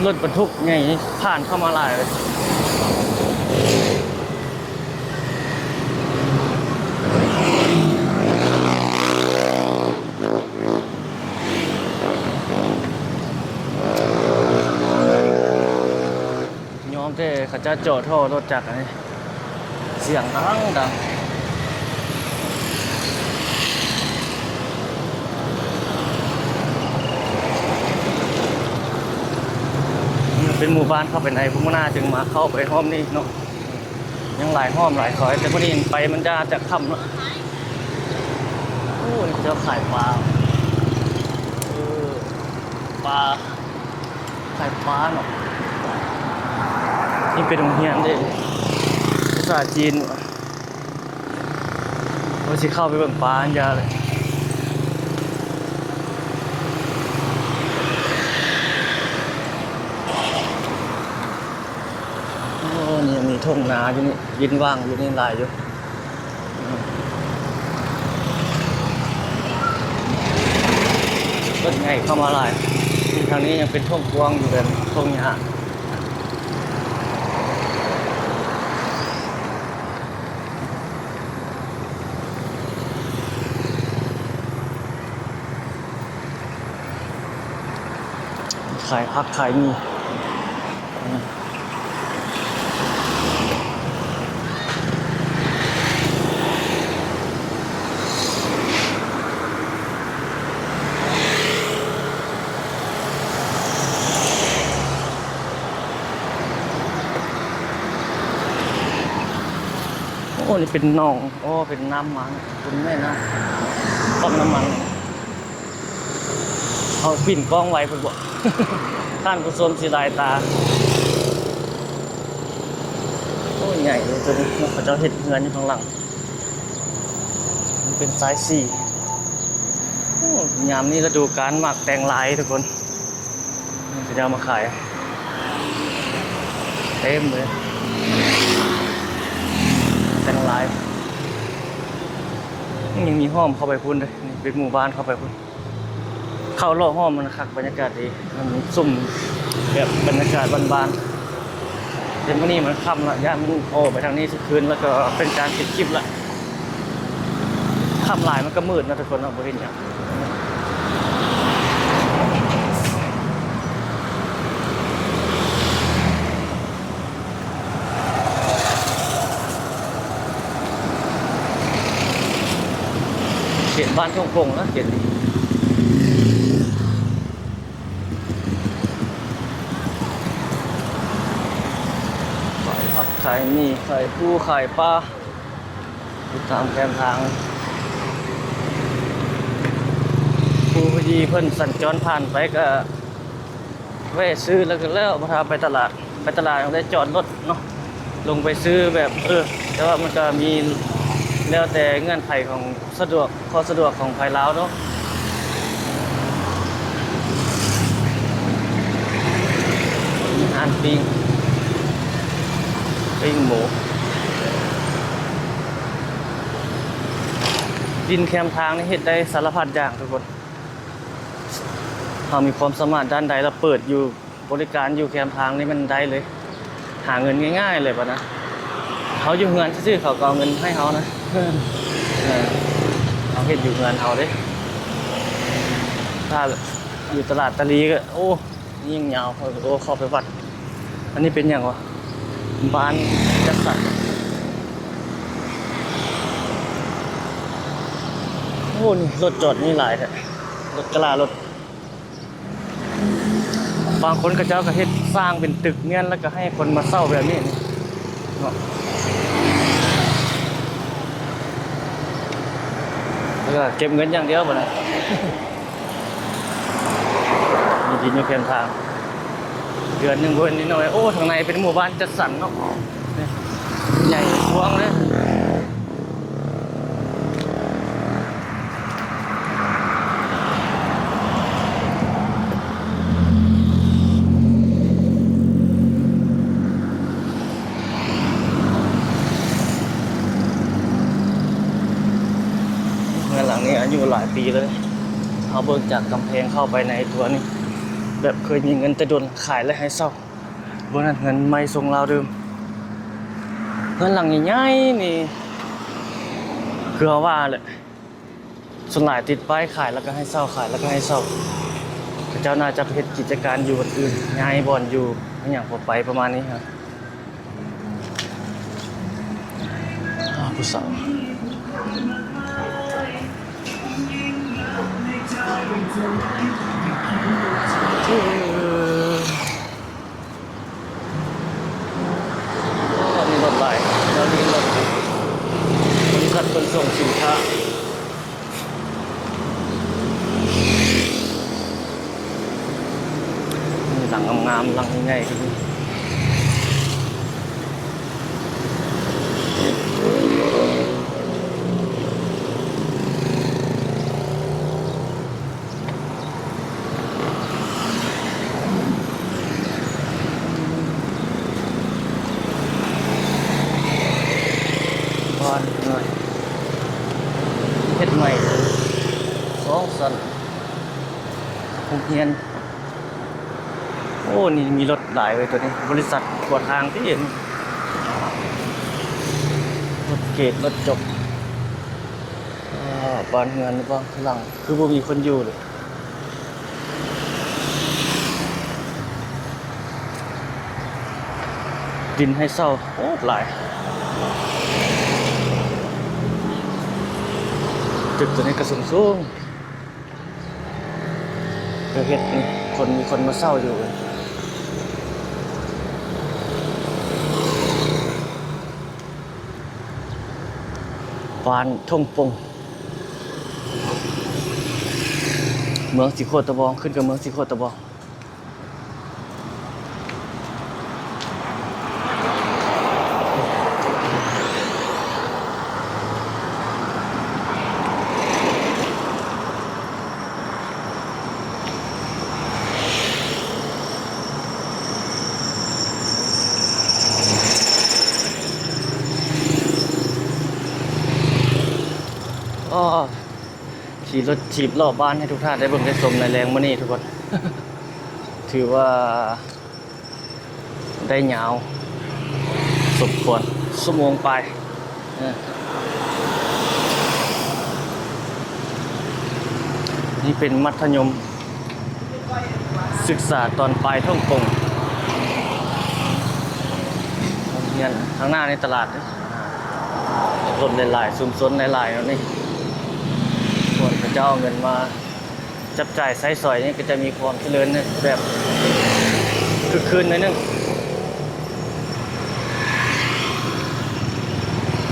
ລົດບັນທຸກໃຫຍ່ຜ່ານເຂົ້າມາຫຼາຍເລີຍ. ຍອມແຕ່ເຂົາເຈົ້າເຈາະທໍ່ລົດຈັກອັນນີ້ ສຽງດັງໆ. ເປັນໝູ່ບ້ານເຂົ້າໄປໃນພຸ້ນນະ, ຈຶ່ງມາເຂົ້າໄປຮ່ອມນີ້ເນາະ. ຍັງຫຼາຍຮ່ອມຫຼາຍຊອຍ, ແຕ່ມື້ນີ້ໄປມັນຈະ ຈະຄ່ຳເນາະ. ໂອ້ ນີ້ເຂົາເຈົ້າຂາຍປາ, ເອີ ປາ ຂາຍປາເນາະ. ນີ້ເປັນໂຮງຮຽນເດ້ ພາສາຈີນ. ວ່າຊິເຂົ້າໄປເບິ່ງປາອັນຢາເລີຍ. ໂອ້ ນີ້ຍັງມີທົ່ງນາຢູ່ນີ້, ດິນຫວ່າງຢູ່ນີ້ຫຼາຍຢູ່. ອືມ ຕົ້ນໃຫຍ່ເຂົ້າມາຫຼາຍ. ທາງນີ້ຍັງເປັນທົ່ງກວ້າງຢູ່ເລີຍ, ທົ່ງຫຍ້າ. ຂາຍຜັກຂາຍໝີ່. ອືມ. ໂອ້ ນີ້ເປັນໜອງ ໂອ້ ເປັນນ້ຳມັນ ເປັນແມ່ນ້ຳ ປ້ຳນ້ຳມັນ. ເຮົາປິ່ນກ້ອງໄວໂພດບໍ ທ່ານຜູ້ຊົມຊິລາຍຕາ. ໂອ້ ໃຫຍ່ເລີຍໂຕນີ້ເນາະ ເຂົາເຈົ້າເຮັດເຮືອນຢູ່ຂ້າງຫຼັງ ມັນເປັນຊາຍສີ່. ໂອ້ ຍາມນີ້ລະດູການໝາກແຕງລາຍທຸກຄົນ ເຂົາເຈົ້າມາຂາຍເຕັມເລີຍ ແຕງລາຍ. ຍັງມີອ້ອມເຂົ້າໄປພຸ້ນເດ້ ນີ້ເປັນໝູ່ບ້ານເຂົ້າໄປພຸ້ນ ເຂົ້າເລາະອ້ອມມັນຄັກ ບັນຍາກາດດີ ມັນຊຸ່ມແບບບັນຍາກາດບ້ານໆ. ແຕ່ມື້ນີ້ມັນຄ່ຳລະ ຢ້ານມັນອອກໄປທາງນີ້ຄືນ ແລ້ວກໍເປັນການປິດຄລິບລະ ຄ່ຳຫຼາຍມັນກໍມືດເນາະທຸກຄົນເນາະ ບໍ່ເຫັນຫຍັງ. ເຂດບ້ານທົ່ງຄົງນະ ເຂດນີ້ ຂາຍຜັກ ຂາຍໝີ່ ຂາຍປູ ຂາຍປາ ຢູ່ຕາມແຄມທາງ. ຜູ້ທີ່ເພິ່ນສັນຈອນຜ່ານໄປກໍ ແວະຊື້ແລ້ວກໍແລ້ວ ບໍ່ຖ້າໄປຕະຫຼາດ ໄປຕະຫຼາດຕ້ອງໄດ້ຈອດລົດເນາະ ລົງໄປຊື້ແບບ ເອີ ແຕ່ວ່າມັນກໍມີແລ້ວແຕ່ເງື່ອນໄຂຂອງສະດວກ ຂໍ້ສະດວກຂອງໃຜລາວເນາະ. ມີຮ້ານປີ້ງ ປີ້ງໝູ ດິນແຄມທາງນີ້ເຮັດໄດ້ສາລະພັດຢ່າງທຸກຄົນ. ເຮົາມີຄວາມສາມາດດ້ານໃດ ລະເປີດຢູ່ບໍລິການຢູ່ແຄມທາງນີ້ມັນໄດ້ເລີຍ ຫາເງິນງ່າຍໆເລີຍບາດນະ. ເຮົາຢູ່ເຮືອນຊື່ໆ ເຂົາກໍເອົາເງິນໃຫ້ເຮົານະ ເອີ ເຮົາເຮັດຢູ່ເຮືອນເຮົາເດ້. ຖ້າຢູ່ຕະຫຼາດຕາລີກໍ ໂອ້ ຍິ່ງຍາວ ໂອ້ ເຂົ້າໄປວັດ. ອັນນີ້ເປັນຫຍັງວະ? ບ້ານຈັດສັນ. ໂອ້ ນີ້ລົດຈອດນີ້ຫຼາຍແທ້ ລົດກະລາລົດ. ບາງຄົນເຂົາເຈົ້າກໍເຮັດສ້າງເປັນຕຶກແມ່ນ ແລ້ວກໍໃຫ້ຄົນມາເຊົ່າແບບນີ້ເນາະ ແລ້ວກໍເກັບເງິນຢ່າງດຽວບາດນີ້. ມີດິນຢູ່ແຄມທາງ ເຮືອນຍັງບໍ່ເຫັນນ້ອຍ. ໂອ້ ທາງໃນເປັນໝູ່ບ້ານຈັດສັນເນາະ ໃຫຍ່ກວ້າງເດ້. ເຮືອນຫຼັງນີ້ອາຍຸຫຼາຍປີແລ້ວເດ້. ເຮົາເບິ່ງຈາກກຳແພງເຂົ້າໄປໃນຕົວນີ້ ແບບເຄີຍມີເງິນແຕ່ດົນ ຂາຍແລ້ວໃຫ້ເຊົ່າ. ບໍ່ນັ້ນເຮືອນໃໝ່ຊົງລາວເດີມ. ເຮືອນຫຼັງໃຫຍ່ໆນີ້ ຄືເຮົາວ່າແຫຼະ ສ່ວນຫຼາຍຕິດປ້າຍຂາຍແລ້ວກໍໃຫ້ເຊົ່າ ຂາຍແລ້ວກໍໃຫ້ເຊົ່າ. ເຂົາເຈົ້າໜ້າຈະໄປເຮັດກິດຈະການຢູ່ບ່ອນອື່ນ ຍ້າຍບ່ອນຢູ່ອີ່ຫຍັງໄປປະມານນີ້ຫັ້ນ. ອ້າວ ຜູ້ສາວ ໂອ້ ມີລົດຫຼາຍ ແຖວນີ້ລົດ ຄົນຂັບຂົນສົ່ງສິນຄ້າ. ມີຫຼັງງາມໆ ຫຼັງໃຫຍ່ໆ ກໍມີ. ບ້ານເຮືອນເຮັດໃໝ່ສອງຊັ້ນ ໂຮງຮຽນ. ໂອ້ ນີ້ມີລົດຫຼາຍເວີຍໂຕນີ້ ບໍລິສັດກວດທາງຕິ ລົດເກດ ລົດຈົກ. ອ່າ ບ້ານເຮືອນບາງຫຼັງຄືບໍ່ມີຄົນຢູ່ເລີຍ. ດິນໃຫ້ເຊົ່າໂຄດຫຼາຍ. ຕຶກໂຕນີ້ກໍສູງໆ. ເຮັດນີ້ ຄົນ ມີຄົນມາເຊົ່າຢູ່. ບ້ານທົ່ງປົງ ເມືອງສີໂຄດຕະບອງ ຂຶ້ນກັບເມືອງສີໂຄດຕະບອງ. ອໍ ຂີ່ລົດຖີບລອບບ້ານໃຫ້ທຸກທ່ານໄດ້ເບິ່ງໄດ້ຊົມໃນແລງມື້ນີ້ທຸກຄົນ ຖືວ່າ ໄດ້ຍາວສົມຄວນ ຊົ່ວໂມງປາຍ. ເອີ ນີ້ເປັນມັດທະຍົມສຶກສາຕອນປາຍທົ່ງປົງ ໂຮງຮຽນ ທາງໜ້ານີ້ຕະຫຼາດເດ້ ລົດຫຼາຍໆ ຊຸມຊົນຫຼາຍໆ ແນວນີ້ ບ່ອນເຂົາເຈົ້າເອົາເງິນມາ ຈັບຈ່າຍໃຊ້ສອຍນີ້ກໍຈະມີຄວາມຈະເລີນແບບຄຶກຄື້ນໜ້ອຍໜຶ່ງ.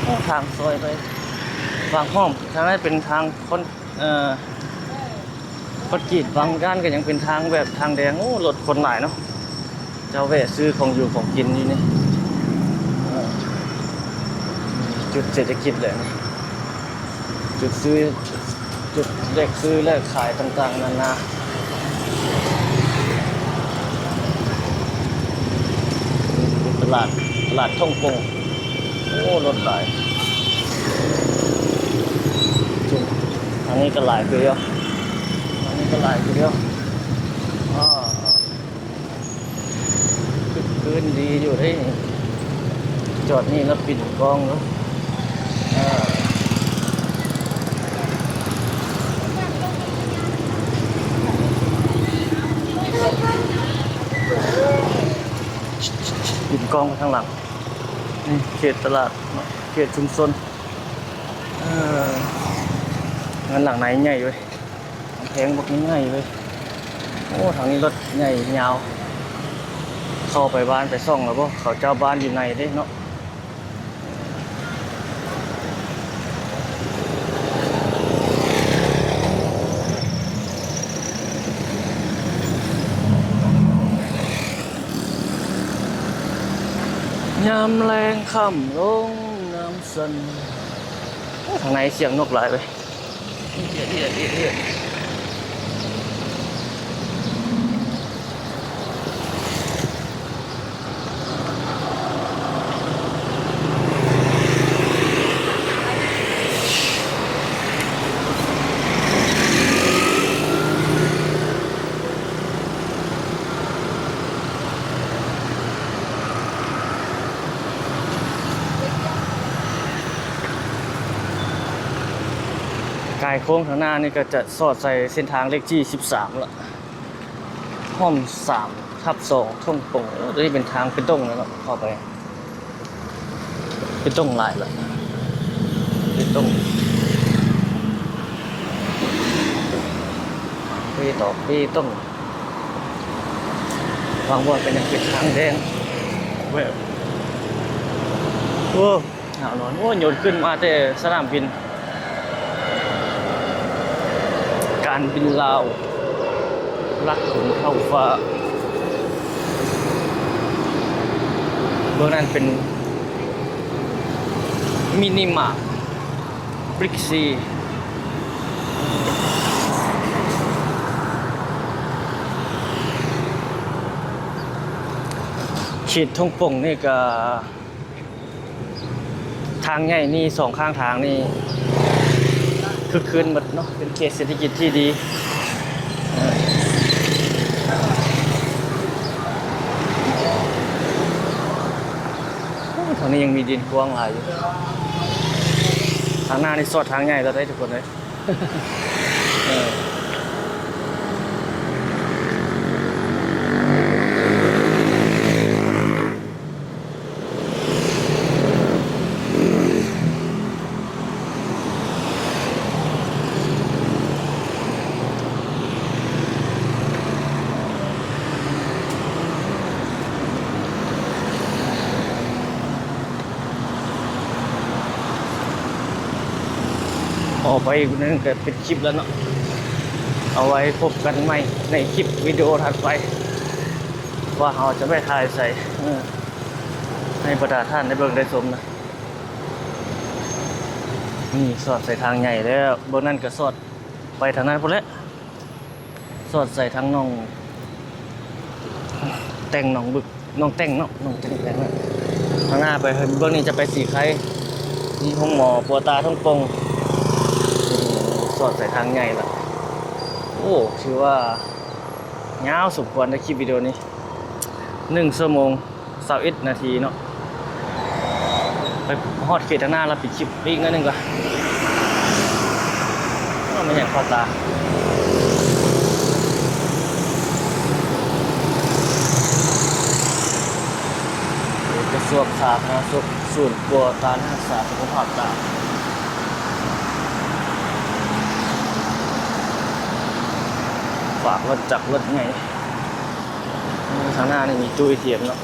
ໂອ້ ທາງຊອຍໄປວາງຫ້ອມ ທາງນັ້ນເປັນທາງຄອນ ເອີ ຄອນກຣີດ ບາງດ້ານກໍຍັງເປັນທາງແບບທາງແດງ. ໂອ້ ລົດຄົນຫຼາຍເນາະ. ເຈົ້າແວະຊື້ຂອງຢູ່ຂອງກິນຢູ່ນີ້ ເອີ ຈຸດເສດຖະກິດແຫຼະນີ້ ຈຸດຊື້ ຈຸດແລກຊື້ແລກຂາຍຕ່າງໆນານາ. ຕະຫຼາດ ຕະຫຼາດທົ່ງປົງ ໂອ້ ລົດຫຼາຍ. ທາງນີ້ກໍຫຼາຍຄືດຽວ ທາງນີ້ກໍຫຼາຍຄືດຽວ. ອ້າ ຄຶກຄື້ນດີຢູ່ເດ້. ຈອດນີ້ລະປິ່ນກ້ອງເນາະ ເອີ ປິ່ນກ້ອງໄປທາງຫຼັງ. ນີ້ເຂດຕະຫຼາດເນາະ ເຂດຊຸມຊົນ. ເອີ ເຮືອນຫຼັງໃນໃຫຍ່ເວີຍ ກຳແພງບັກໃຫຍ່ເວີຍ. ໂອ້ ທາງນີ້ລົດໃຫຍ່ຍາວ ເຂົ້າໄປບ້ານໄປຊ່ອງແລ້ວບໍ່? ເຂົາເຈົ້າບ້ານຢູ່ໃນເດ້ເນາະ. ຍາມແລງຄ່ຳລົງ ນ້ຳສັ່ນ. ໂອ້ ທາງໃນສຽງນົກຫຼາຍເວີຍ. ກາຍໂຄ້ງທາງໜ້ານີ້ກໍຈະສອດໃສ່ເສັ້ນທາງເລກທີສິບສາມລະ ຮ່ອມສາມທັບສອງ ທົ່ງປົງ. ໂອ້ ຕົວນີ້ເປັນທາງເປັນດົງແລ້ວເນາະ ເຂົ້າໄປ ເປັນດົງຫຼາຍລະ ເປັນດົງ ເປັນດອກເປັນດົງ. ບາງບ່ອນກໍຍັງເປັນທາງແດງແບບ ໂອ້ ໜາວນອນ. ໂອ້ ຍົນຂຶ້ນມາແຕ່ສະໜາມບິນ ການບິນລາວ ລັກຂົນເຂົ້າຟ້າ. ເບື້ອງນັ້ນເປັນມິນິມາດ ບລິກຊີ. ເຂດທົ່ງປົງນີ້ກະ ທາງໃຫຍ່ນີ້ ສອງຂ້າງທາງນີ້ຄຶກຄື້ນໝົດເນາະ ເປັນເຂດເສດຖະກິດທີ່ດີ. ໂອ້ ທາງນີ້ຍັງມີດິນກວ້າງຫຼາຍຢູ່ ທາງໜ້ານີ້ສອດທາງໃຫຍ່ແລ້ວເດ້ທຸກຄົນເອີຍ. ເອີ. ອອກໄປອີກໜ້ອຍໜຶ່ງກໍປິດຄລິບແລ້ວເນາະ. ເອົາໄວ້ພົບກັນໃໝ່ໃນຄລິບວິດີໂອຖັດໄປ ວ່າເຮົາຈະໄປຖ່າຍໃສ ເອີ ໃຫ້ບັນດາທ່ານໄດ້ເບິ່ງໄດ້ຊົມນະ. ນີ້ສອດໃສ່ທາງໃຫຍ່ແລ້ວ ເບິ່ງນັ້ນກໍສອດໄປທາງນັ້ນພຸ້ນແຫຼະ. ສອດໃສ່ທາງໜອງແຕ່ງ ໜອງບຶກ ໜອງແຕ່ງເນາະ ໜອງແຕ່ງ ແຕ່ງເນາະ. ທາງໜ້າໄປເບິ່ງນີ້ຈະໄປສີໄຄ ມີໂຮງໝໍປົວຕາທົ່ງປົ່ງ. ສອດໃສ່ທາງໃຫຍ່ລະ. ໂອ້ ຖືວ່າຍາວສົມຄວນໃນຄລິບວິດີໂອນີ້ ໜຶ່ງຊົ່ວໂມງ ຊາວເອັດນາທີເນາະ. ໄປຮອດເຂດທາງໜ້າແລ້ວປິດຄລິບອີກໜ້ອຍໜຶ່ງກ່ອນ. ເອົາ ແມ່ນຫຍັງເຂົ້າຕາ? ກະຊວງສາທາລະນະສຸກ ສູນປົວຕາ ແລະ ຮັກສາສຸຂະພາບຕາ. ຝາກລົດຈັກລົດໃຫຍ່. ທາງໜ້ານີ້ມີຕູ້ເອທີເອັມເນາະ.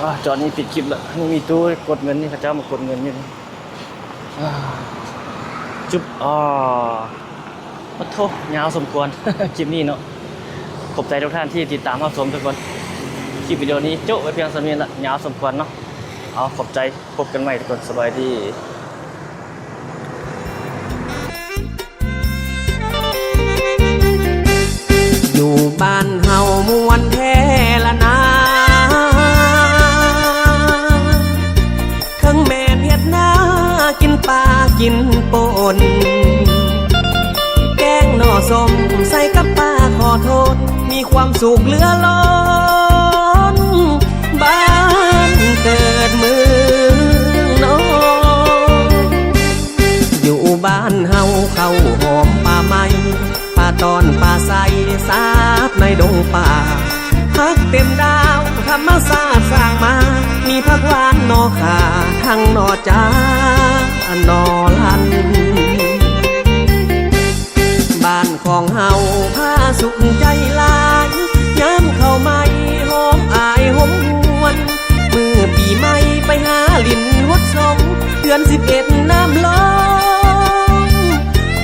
ອາ ຈອດນີ້ປິດຄລິບລະ. ນີ້ມີຕູ້ກົດເງິນນີ້ ເຂົາເຈົ້າມາກົດເງິນຢູ່ນີ້. ອາ ຈຸບ ອາ ໂອ້ໂທ ຍາວສົມຄວນຄລິບນີ້ເນາະ. ຂອບໃຈທຸກທ່ານທີ່ຕິດຕາມຮັບຊົມທຸກຄົນ. ຄລິບວິດີໂອນີ້ໂຈະໄວ້ພຽງສ່ຳນີ້ລະ ຍາວສົມຄວນເນາະ. ເອົາ ຂອບໃຈ ພົບກັນໃໝ່ທຸກຄົນ ສະບາຍດີ. ຢູ່ບ້ານເຮົາມ່ວນແທ້ລະນາ ເຖິງແມ່ນເຮັດນາກິນປາກິນປົ່ນ ແກງໜໍ່ສົ້ມໃສ່ກັບປາຂໍໂທດ ມີຄວາມສຸກເຫຼືອລົ້ນ ບ້ານເກີດເມືອງນອນ. ຢູ່ບ້ານເຮົາເຂົ້າຫອມປ່າໄມ້ ປາຕອນປາໄຊສາບໃນດົງປ່າ ຜັກເຕັມດາວທຳມະຊາດສ້າງມາ ມີຜັກຫວານໜໍ່ຂ່າ ທັງໜໍ່ຈ້າ ໜໍ່ລັນ. ບ້ານຂອງເຮົາຜາສຸກໃຈຫຼາຍ ຍາມເຂົ້າໃໝ່ຫອມອາຍຫົມຫວນ ມື້ປີໃໝ່ໄປຫາຫຼິ້ນຫົດສົງ ເດືອນສິບເອັດນ້ຳລົງ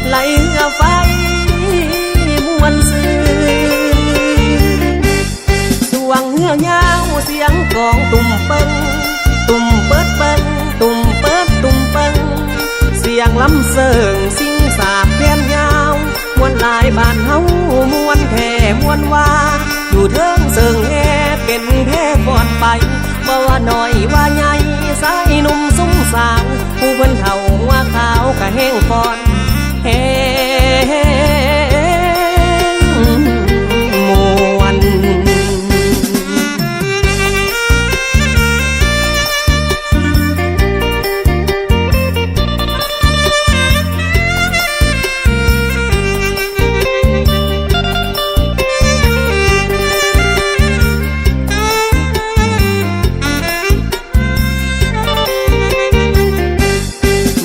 ໄລ່ເຮືອໄຟມ່ວນຊື່ນ. ຊ່ວງເຮືອຍາວສຽງກອງຕຸ້ມເປິງ ຕຸ້ມເປີດເປິງ ຕຸ້ມເປີດຕຸ້ມເປິງ ສຽງລຳເສີງຊິງສາບແຂນຍາວ ມ່ວນຫຼາຍບ້ານເຮົາມ່ວນແທ້ມ່ວນວ່າ ຢູ່ເທິງເຊິ່ງແຮ່ເປັນແພຟ້ອນໄປ ບໍ່ວ່ານ້ອຍວ່າໃຫຍ່ ຊາຍໜຸ່ມຊຸມສາວ ຜູ້ເພິ່ນເຖົ້າຫົວຂາວກະແຮ່ງຟ້ອນ ແຮ່ງມ່ວນ.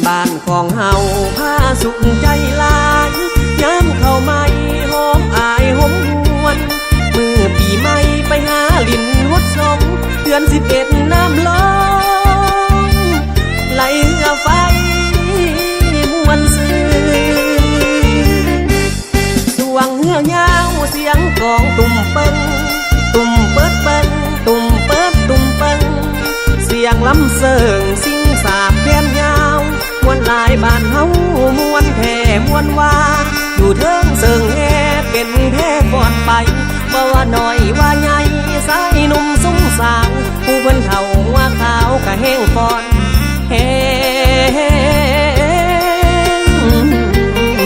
ບ້ານຂອງເຮົາຜາສຸກໃຈຫຼາຍ ຍາມເຂົ້າໃໝ່ຫອມອາຍຫົມຫວນ ມື້ປີໃໝ່ໄປຫາຫຼິ້ນຫົດສົງ ເດືອນສິບເອັດນ້ຳລົງ ໄລ່ເຮືອໄຟມ່ວນຊື່ນ. ຊ່ວງເຮືອຍາວສຽງກອງຕຸ້ມເປິງ ຕຸ້ມເປີດເປິງ ຕຸ້ມເປີດຕຸ້ມເປິງ ສຽງລຳເສີງຊິງສາບແຂນຍາວ ມ່ວນຫຼາຍບ້ານເຮົາມ່ວນແທ້ມ່ວນວ່າ ຢູ່ເທິງເຊິ່ງແຮ່ເປັນແພຟ້ອນໄປ ບໍ່ວ່ານ້ອຍວ່າໃຫຍ່ ຊາຍໜຸ່ມຊຸມສາວ ຜູ້ເພິ່ນເຖົ້າຫົວຂາວກະແຮ່ງຟ້ອນ ແຮ່ງ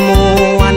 ມ່ວນ.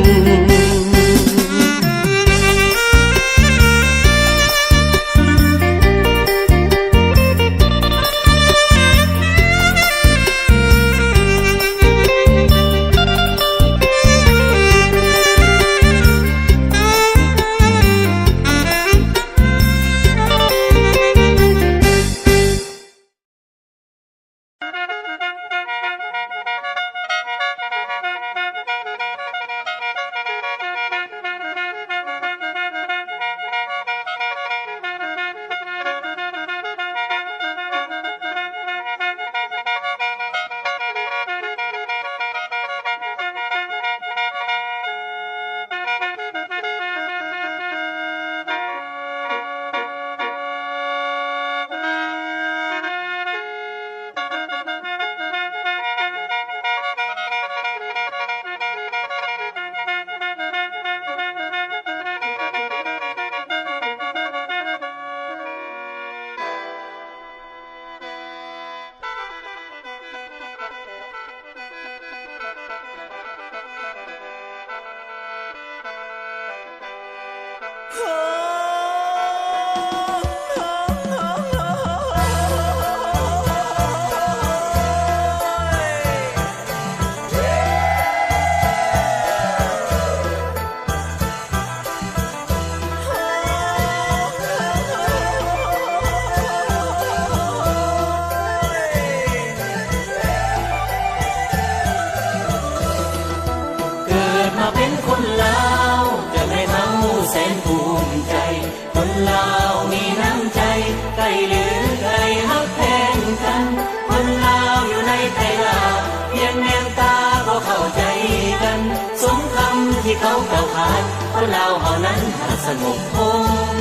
ລາວເຮົານັ້ນຫາກສະຫງົບຮົ່ມ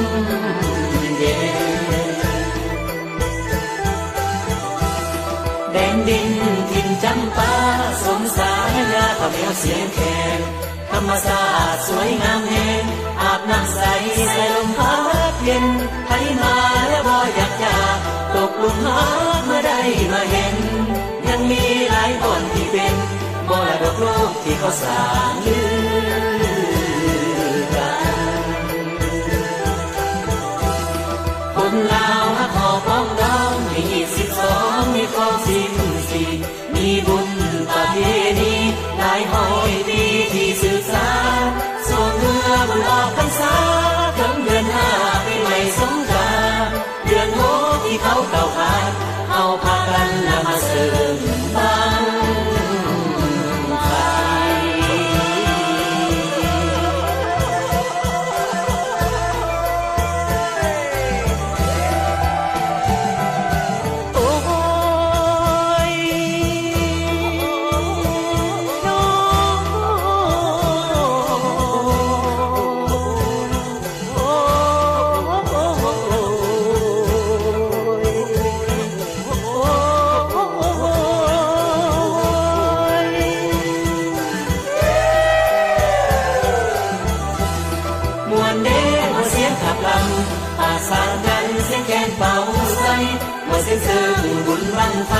ເຢັນ ແດນດິນຖິ່ນຈຳປາ ສົມສາຍາຂາວແມວສຽງແຄນ ທຳມະຊາດສວຍງາມແຮງ ອາບນ້ຳໃສ ສາຍລົມພັດເຢັນ ໃຜມາແລ້ວບໍ່ຢາກຈາກ ຕົກຫຼຸມຮັກເມື່ອໄດ້ມາເຫັນ ຍັງມີຫຼາຍບ່ອນທີ່ເປັນ ມໍລະດົກໂລກທີ່ເຂົາສ້າງລືກັນ. ຄົນລາວຮັກຫໍ່ປອງດອງ ມີຮີດສິບສອງ ມີຄອງສິບສີ່ ມີບຸນປະເພນີຫຼາຍຮ້ອຍປີທີ່ສືບສານ ຊ່ວງເມື່ອບຸນອອກພັນສາ ເຖິງເດືອນຫ້າປີໃໝ່ສົງການ ເດືອນຫົກທີ່ເຂົາກ້າວຜ່ານ ເຮົາພາກັນນຳມາເສີມບັ້ງໄຟ. ໂອ້ຍ ມ່ວນເດ້ ເມື່ອສຽງຂັບລຳ ປະສານກັນ ສຽງແຄນເປົ່າໃສ່ ເມື່ອເສັນເສີງບຸນບັ້ງໄຟ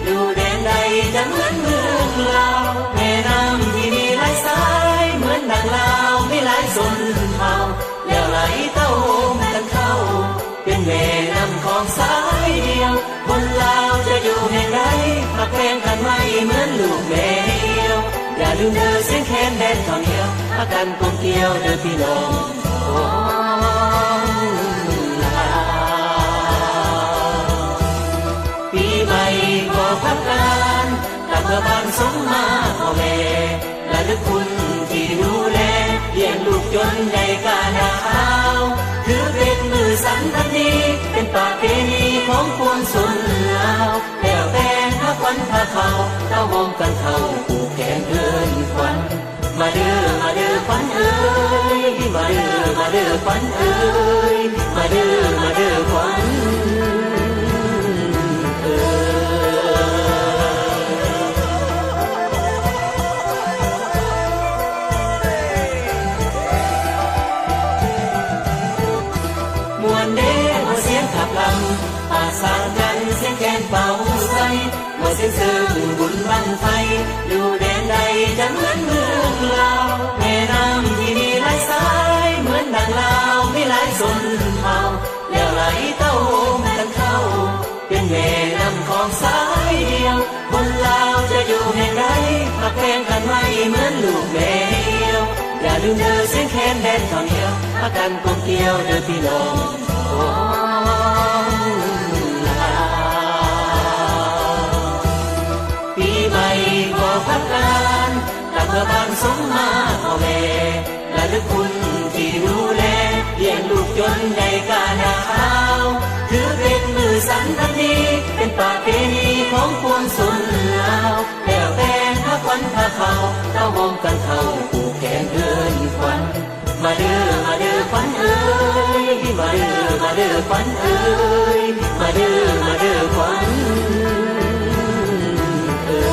ຢູ່ແດນໃດຈະເໝືອນເມືອງລາວ ແມ່ນ້ຳທີ່ມີຫຼາຍສາຍ ເໝືອນດັ່ງລາວມີຫຼາຍຊົນເຜົ່າ ແລ້ວໄຫຼເຕົ້າໂຮມກັນເຂົ້າ ເປັນແມ່ນ້ຳຂອງສາຍດຽວ ຄົນລາວຈະຢູ່ແຫ່ງໃດ ຮັກແພງກັນໄວ້ເໝືອນລູກແມ່ດຽວ ຢ່າລືມເດີສຽງແຄນແດນເຂົ້າໜຽວ ພາກັນກົມກຽວເດີພີ່ນ້ອງຂອງລາວ. ປີໃໝ່ກໍພັກການ ກະເພື່ອບ້ານສົມມາພໍ່ແມ່ ລະລຶກຄຸນທີ່ດູແລ ລ້ຽງລູກຈົນໃຫຍ່ກ້າໜາວ ຖືເປັນມື້ສຳຄັນດີ ເປັນປະເພນີຂອງປວງຊົນລາວ ແລ້ວແຕ່ນພາຂວັນພາເຂົ້າ ເຕົ້າໂຮມກັນເຂົ້າ ຜູກແຂນເຮືອນຂວັນ ມາເດີ ມາເດີຂວັນເອີຍ ມາເດີ ມາເດີຂວັນເອີຍ ມາເດີ ມາເດີຂວັນເອີຍ. ມ່ວນເດ້ ເມື່ອສຽງຂັບລຳ ປະສານກັນ ສຽງແຄນເປົ່າໃສ່ ເມື່ອເສັນເສີງບຸນບັ້ງໄຟ ຢູ່ແດນໃດຈະເໝືອນເມືອງລາວ ແມ່ນ້ຳທີ່ມີຫຼາຍສາຍ ເໝືອນດັ່ງລາວມີຫຼາຍຊົນເຜົ່າ ແລ້ວໄຫຼເຕົ້າໂຮມກັນເຂົ້າ ເປັນແມ່ນ້ຳຂອງສາຍດຽວ ຄົນລາວຈະຢູ່ແຫ່ງໃດ ຮັກແພງກັນໄວ້ເໝືອນລູກແມ່ດຽວ ຢ່າລືມເດີສຽງແຄນແດນເຂົ້າໜຽວ ພາກັນກົມກຽວເດີພີ່ນ້ອງຂອງລາວ. ປີໃໝ່ກໍພັກການ ກັບເມືອບ້ານສົມມາພໍ່ແມ່ ລະລຶກຄຸນທີ່ດູແລ ລ້ຽງລູກຈົນໃຫຍ່ກ້າໜາວ ຖືເປັນມື້ສຳຄັນດີ ເປັນປະເພນີຂອງປວງຊົນລາວ ແລ້ວແຕ່ນພາຂວັນພາເຂົ້າ ເຕົ້າໂຮມກັນເຂົ້າ ຜູກແຂນເຮືອນຂວັນ ມາເດີ ມາເດີຂວັນເອີຍ ມາເດີ ມາເດີຂວັນເອີຍ ມາເດີ ມາເດີຂວັນເອີຍ.